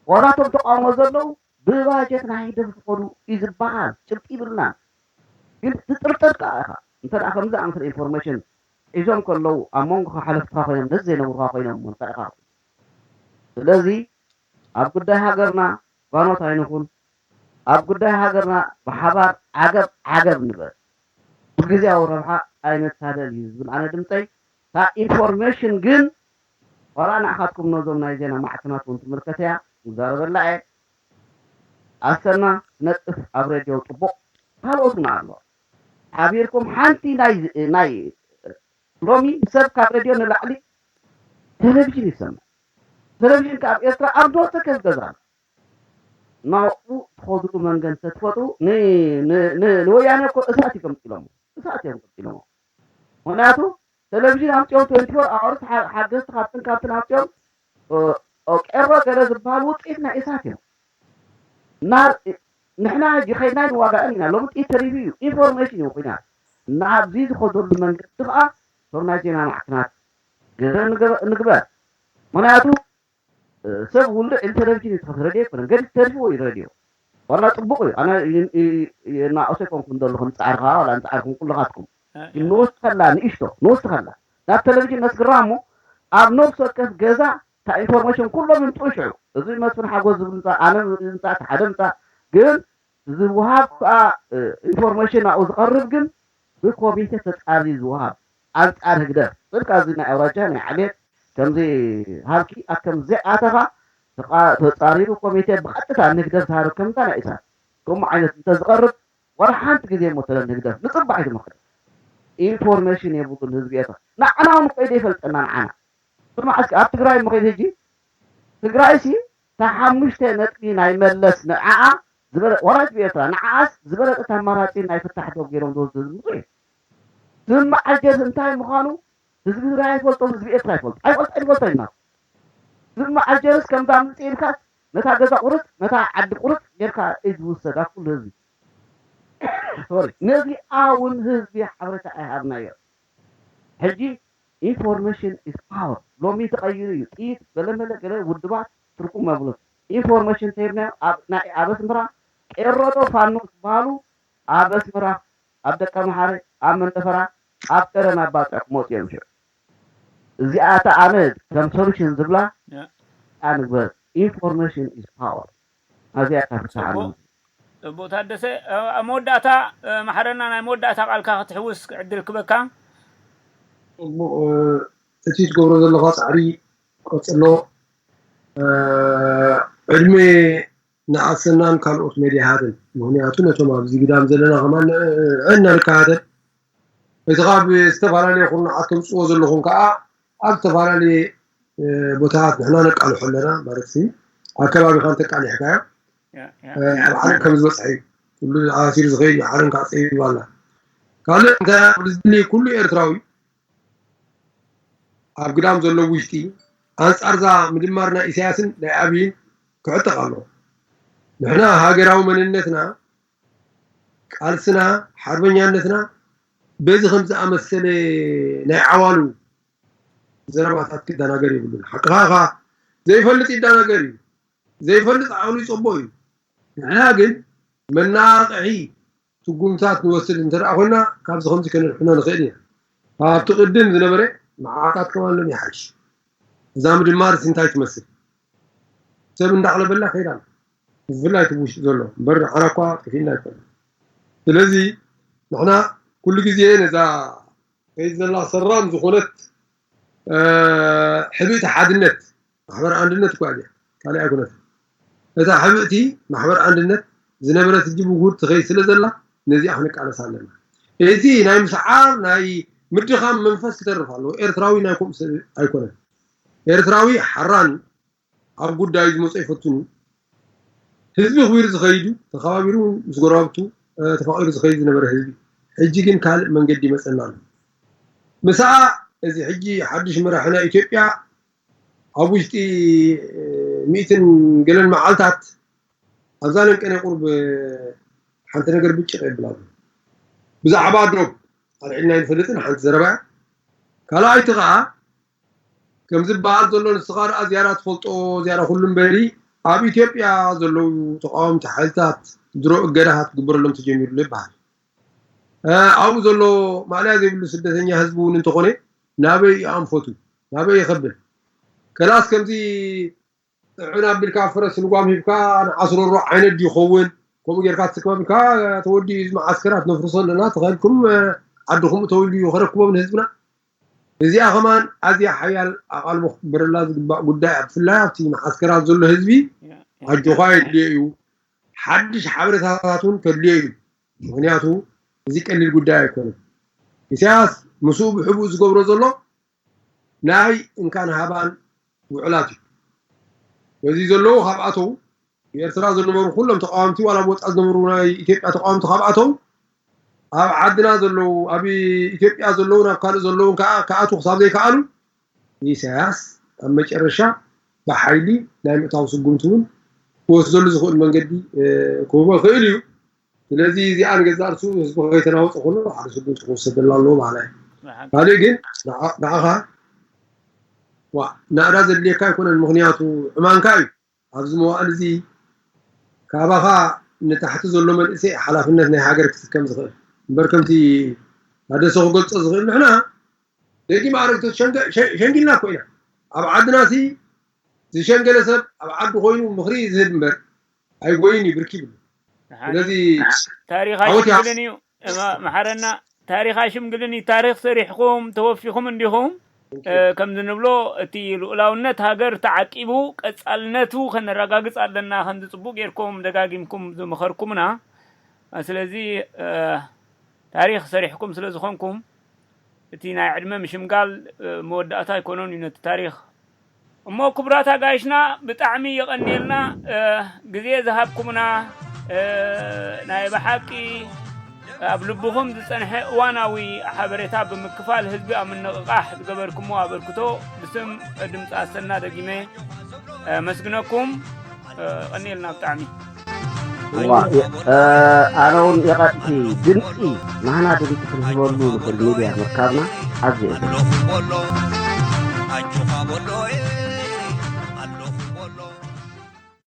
ዋላ እቶም ተቃውሞ ዘለዉ ብባጀት ናይ ህግደፍ ዝኸዱ እዩ ዝበሃል ጭብጢ ይብልና ግን ትጥርጥር ከዓ ኢኻ እንተ ከምዚ ኣምስል ኢንፎርሜሽን ሒዞም ከለዉ ኣብ መንጎኻ ሓለፍትኻ ኮይኖም ነዚ ዘይነብሩኻ ኮይኖም እንታይ ኢኻ ስለዚ ኣብ ጉዳይ ሃገርና ጓኖት ኣይንኹን ኣብ ጉዳይ ሃገርና ብሓባር ዓገብ ዓገብ ንበል ብግዜያዊ ረብሓ ኣይነታለል እዩ ዝብል ኣነ ድምፀይ እታ ኢንፎርሜሽን ግን ዋላ ንዓኻትኩም ነዞም ናይ ዜና ማዕከናት እውን ትምልከት እያ ንዛረበላ እየ ኣሰና ነጥፍ ኣብ ሬድዮ ፅቡቕ ካልኦት እውን ኣሎ ሓቢርኩም ሓንቲ ናይ ናይ ሎሚ ሰብ ካብ ሬድዮ ንላዕሊ ቴሌቪዥን ይሰምዕ ቴሌቪዥን ካብ ኤርትራ ኣብ ዶተ ከዝገዛ ናብኡ ትኸድሉ መንገዲ ተትፈጥሩ ንወያነ እኮ እሳት እዩ ከምፂሎሞ እሳት እዮም ከምፂሎሞ ምክንያቱ ቴሌቪዥን ኣምፅኦም ትወንቲ ፎር ኣወርስ ሓገዝቲ ካብትን ካብትን ኣምፅኦም ቄሮ ገለ ዝበሃል ውፅኢት ናይ እሳት እዮም እና ንሕና ሕጂ ከይድና ንዋጋእን ኢና ሎሚ ጥይት ተሪፉ እዩ ኢንፎርሜሽን እዩ ኩናት እና ኣብዚ ዝኸደሉ መንገዲ ከዓ ቶም ናይ ዜና ማዕክናት ገለ ንግበር ምክንያቱ ሰብ ውሉዕ ኢሉ ቴሌቪዥን እዩ ትኸፍት ረድዮ ኣይኮነን ገዲፍ ተሪፍዎ እዩ ረድዮ ዋላ ፅቡቅ እዩ ኣነ ናእሶ ይኮንኩም ዘለኹ ንፃዕርካ ዋላ ንፃዕርኩም ኩልኻትኩም ግን ንወስኸላ ንእሽቶ ንወስኸላ ናብ ቴሌቪዥን ነስግራ እሞ ኣብ ነብሲ ወከፍ ገዛ እታ ኢንፎርሜሽን ኩሎም ይምፅኡ ሽዑ እዚ መስፍን ሓጎስ ዝብል ምፃእ ኣነ ምፃእ እቲ ሓደ ምፃእ ግን ዝወሃብ ከዓ ኢንፎርሜሽን ናብኡ ዝቐርብ ግን ብኮሚቴ ተፃሪ ዝወሃብ ኣንፃር ህግደፍ ስልካ እዚ ናይ ኣውራጃ ናይ ዓሌት ከምዚ ሃልኪ ኣብ ከምዚ ኣተኻ ተፃሪሩ ኮሚቴ ብቐጥታ ንህግደፍ ዝሃርብ ከምዛ ናይ ኢሳት ከምኡ ዓይነት እንተዝቐርብ ዋላ ሓንቲ ግዜ ሞ ተለ ንህግደፍ ንፅባሕ እዩ ዝመኽር ኢንፎርሜሽን የብሉን ህዝቢ ኤርትራ ንዓና እውን ኮይደ ይፈልጠና ንዓና ስማዕ እስኪ ኣብ ትግራይ እሞ ከይድ ህጂ ትግራይ ሲ እታ ሓሙሽተ ነጥቢ ናይ መለስ ንዓኣ ዝበለ ዋላ ህዝቢ ኤርትራ ንዓኣስ ዝበለፀት ኣማራፂ ናይ ፍታሕ ዶብ ገይሮም ዝወስዱ ህዝቢ ብዙሕ እዩ ስማዕ ኣጀስ እንታይ ምዃኑ ህዝቢ ትግራይ ኣይፈልጦም ህዝቢ ኤርትራ ኣይፈልጦ ኣይፈልጦ ኣይፈልጦ ይናት ዝመዓጀርስ ከምዛ ምጽእ ኢልካስ ነታ ገዛ ቁርጽ፣ ነታ ዓዲ ቁርጽ ጌርካ እዩ ዝውሰድ ኣብ ኩሉ ህዝቢ። ሶሪ፣ ነዚኣ እውን ህዝቢ ሓበሬታ ኣይሃብናዮ። ሕጂ ኢንፎርሜሽን ኢዝ ፓወር። ሎሚ ተቐይሩ እዩ። ጥይት ገለመለ ገለ ውድባት ትርጉም የብሉን። ኢንፎርሜሽን ተሂብናዮ ኣብ ናይ ኣብ ኣስመራ ቄሮጦ ፋኖ ዝበሃሉ ኣብ ኣስመራ ኣብ ደቀምሓረ ኣብ መንደፈራ ኣብ ከረን ኣብ ባጽዕ ክመጹ እዮም። ሽዑ እዚኣታ ኣነ ከም ሶሉሽን ዝብላ ያ። ኣንግበር ኢንፎርሜሽን ኢዝ ፓወር። ኣዚኣ እያ ፍትሓ ጽቡቕ። ጽቡቕ ታደሰ፣ ኣብ መወዳእታ መሓረና ናይ መወዳእታ ቃልካ ክትሕውስ ዕድል ክበካ። ጽቡቕ። እቲ ትገብሮ ዘለኻ ጻዕሪ ቀጽሎ። ዕድመ ንኣሰናን ካልኦት ሜድያታትን፣ ምኽንያቱ ነቶም ኣብዚ ግዳም ዘለና ከማን ንዕና ንከታተል። እቲ ካብ ዝተፈላለየ ኩርናዓት ተምፅዎ ዘለኹም ከዓ ኣብ ዝተፈላለየ ቦታታት ንሕና ነቃልሖ ኣለና። ማለት ኣብ ከባቢኻ እንተቃሊሕካዮ ኣብ ዓለም ከም ዝበፅሐ እዩ። ኩሉ ኣሲሩ ዝኸይድ እዩ። ዓለም ከዓ ፀቢባ ኣላ። ካልእ እንታይ ዝድሊ፣ ኩሉ ኤርትራዊ ኣብ ግዳም ዘሎ ውሽጢ ኣንፃርዛ ምድማር ናይ ኢሳያስን ናይ ኣብይን ክዕጠቕ ኣለዎ። ንሕና ሃገራዊ መንነትና፣ ቃልስና፣ ሓርበኛነትና በዚ ከም ዝኣመሰለ ናይ ዓዋሉ ዘረባታት ክደናገር የብሉን። ሓቅኻ ኢኻ፣ ዘይፈልጥ ይደናገር እዩ፣ ዘይፈልጥ ዓቕሉ ይፀቦ እዩ። ንሕና ግን መናቕሒ ስጉምታት ንወስድ እንተ ደኣ ኮይና፣ ካብዚ ከምዚ ከነድሕኖ ንኽእል ኢና። ካብቲ ቅድም ዝነበረ መዓታት ከማን ሎም ይሓይሽ። እዛ ምድማር እንታይ ትመስል? ሰብ እንዳቕለበላ ከይዳ ኣላ። ብፍላይ እቲ ውሽጢ ዘሎ። እምበር ንዓና እኳ ጠፊእና ኣይኮነን። ስለዚ ንሕና ኩሉ ግዜ ነዛ ከይድ ዘላ ሰራም ዝኾነት ሕብእቲ ሓድነት ማሕበር ኣንድነት እኳ እያ፣ ካልእ ኣይኮነትን። እታ ሕብእቲ ማሕበር ኣንድነት ዝነበረት ሕጂ ብጉድ ትኸይድ ስለ ዘላ ነዚኣ ክንቃለስ ኣለና። እዚ ናይ ምስዓር ናይ ምድኻም መንፈስ ክተርፍ ኣለዎ። ኤርትራዊ ናይ ከምኡ ሰብ ኣይኮነን። ኤርትራዊ ሓራን ኣብ ጉዳዩ ዝመጾ ይፈቱን እዩ። ህዝቢ ክቢሩ ዝኸይድ እዩ። ተኸባቢሩ ምስ ጎረባብቱ ተፋቒሩ ዝኸይድ ዝነበረ ህዝቢ። ሕጂ ግን ካልእ መንገዲ ይመጸና ኣሎ። ምስኣ እዚ ሕጂ ሓድሽ መራሒ ናይ ኢትዮጵያ ኣብ ውሽጢ ሚእትን ገለን መዓልታት ኣብዛ ነንቀነ ቁርብ ሓንቲ ነገር ብጭቕ የብላ ኣሎ። ብዛዕባ ዶብ ኣልዒልና ኣይንፈልጥን፣ ሓንቲ ዘረባ እያ። ካልኣይቲ ከዓ ከም ዝበሃል ዘሎ ንስኻ ደኣ ዝያዳ ትፈልጦ ዝያዳ ኩሉ እምበሪ ኣብ ኢትዮጵያ ዘለዉ ተቃወምቲ ሓይልታት ድሮ እገዳታት ክግበረሎም ተጀሚሩ ኣሎ ይበሃል። ኣብኡ ዘሎ ማእለያ ዘይብሉ ስደተኛ ህዝቢ እውን እንተኾነ ናበይ ይኣንፈቱ ናበይ ይኸብል ከላስ ከምዚ ጥዑን ኣቢልካ ፈረስ ልጓም ሂብካ ንዓስረሮ ዓይነት ድዩ ይኸውን ከምኡ ጌርካ ትስክም ኣቢልካ ተወዲኡ እዚ መዓስከራት ነፍርሶ ኣለና ተኸልኩም ዓድኹም እተውሉ እዩ ከረክቦም ንህዝብና እዚኣ ከማን ኣዝያ ሓያል ኣቓልቦ ክግበረላ ዝግባእ ጉዳይ እያ ብፍላይ ኣብቲ መዓስከራት ዘሎ ህዝቢ ኣጆኻ የድልዮ እዩ ሓድሽ ሓበሬታታት እውን ከድልዮ እዩ ምኽንያቱ እዚ ቀሊል ጉዳይ ኣይኮነን ኢሳያስ ምስኡ ብሕቡእ ዝገብሮ ዘሎ ናይ እንካን ሃባን ውዕላት እዩ በዚ ዘለዉ ካብ ኣተው ብኤርትራ ዝነበሩ ኩሎም ተቃወምቲ ዋላ ብወፃእ ዝነበሩ ናይ ኢትዮጵያ ተቃወምቲ ካብ ኣተው ኣብ ዓድና ዘለዉ ኣብ ኢትዮጵያ ዘለውን ኣብ ካልእ ዘለውን ከዓ ክኣትዉ ክሳብ ዘይከኣሉ ኢሳያስ ኣብ መጨረሻ ብሓይሊ ናይ ምእታው ስጉምቲ እውን ክወስደሉ ዝኽእል መንገዲ ክህቦ ይኽእል እዩ ስለዚ እዚኣ ንገዛእ ርእሱ ህዝቢ ከይተናወፀ ከሎ ሓደ ስጉምቲ ክወሰደላ ኣለዎ በሃላይ ካልእ ግን ንዓኻ ናእዳ ዘድልየካ ኣይኮነን ምኽንያቱ ዕማንካ እዩ ኣብዚ መዋእል እዚ ካባኻ ንታሕቲ ዘሎ መንእሰይ ሓላፍነት ናይ ሃገር ክስከም ዝኽእል እምበር ከምቲ ታደሰ ክገልፆ ዝኽእል ንሕና ደጊም ኣረግቶት ሸንጊልና እኮ ኢና ኣብ ዓድና ሲ ዝሸንገለ ሰብ ኣብ ዓዱ ኮይኑ ምኽሪ ዝህብ እምበር ኣይጎይን እዩ ብርኪ ይብሉ ስለዚ ታሪኽ ኣይሽምግልን እዩ መሓረና ታሪኽ ኣይሽምግልን እዩ ታሪኽ ሰሪሕኹም ተወፊኹም እንዲኹም ከምዚ ንብሎ እቲ ልኡላውነት ሃገር ተዓቂቡ ቀጻልነቱ ከነረጋግጽ ኣለና ከምዚ ጽቡቅ ጌርኩም ደጋጊምኩም ዝመኸርኩምና ስለዚ ታሪኽ ሰሪሕኩም ስለ ዝኾንኩም እቲ ናይ ዕድመ ምሽምጋል መወዳእታ ኣይኮነን እዩ ነቲ ታሪኽ እሞ ክቡራት ኣጋይሽና ብጣዕሚ የቐንየልና ግዜ ዝሃብኩምና ናይ ብሓቂ ኣብ ልብኹም ዝጸንሐ እዋናዊ ሓበሬታ ብምክፋል ህዝቢ ኣብ ምንቕቓሕ ዝገበርኩሞ ኣበርክቶ ብስም ድምፂ ኣሰና ደጊመ ኣመስግነኩም። ቀኒልና ብጣዕሚ። ኣነ እውን የቐጥቲ ድምፂ ናህና ድምፂ ክንህበሉ ንኽእል ሚድያ ምርካብና ኣዝዩ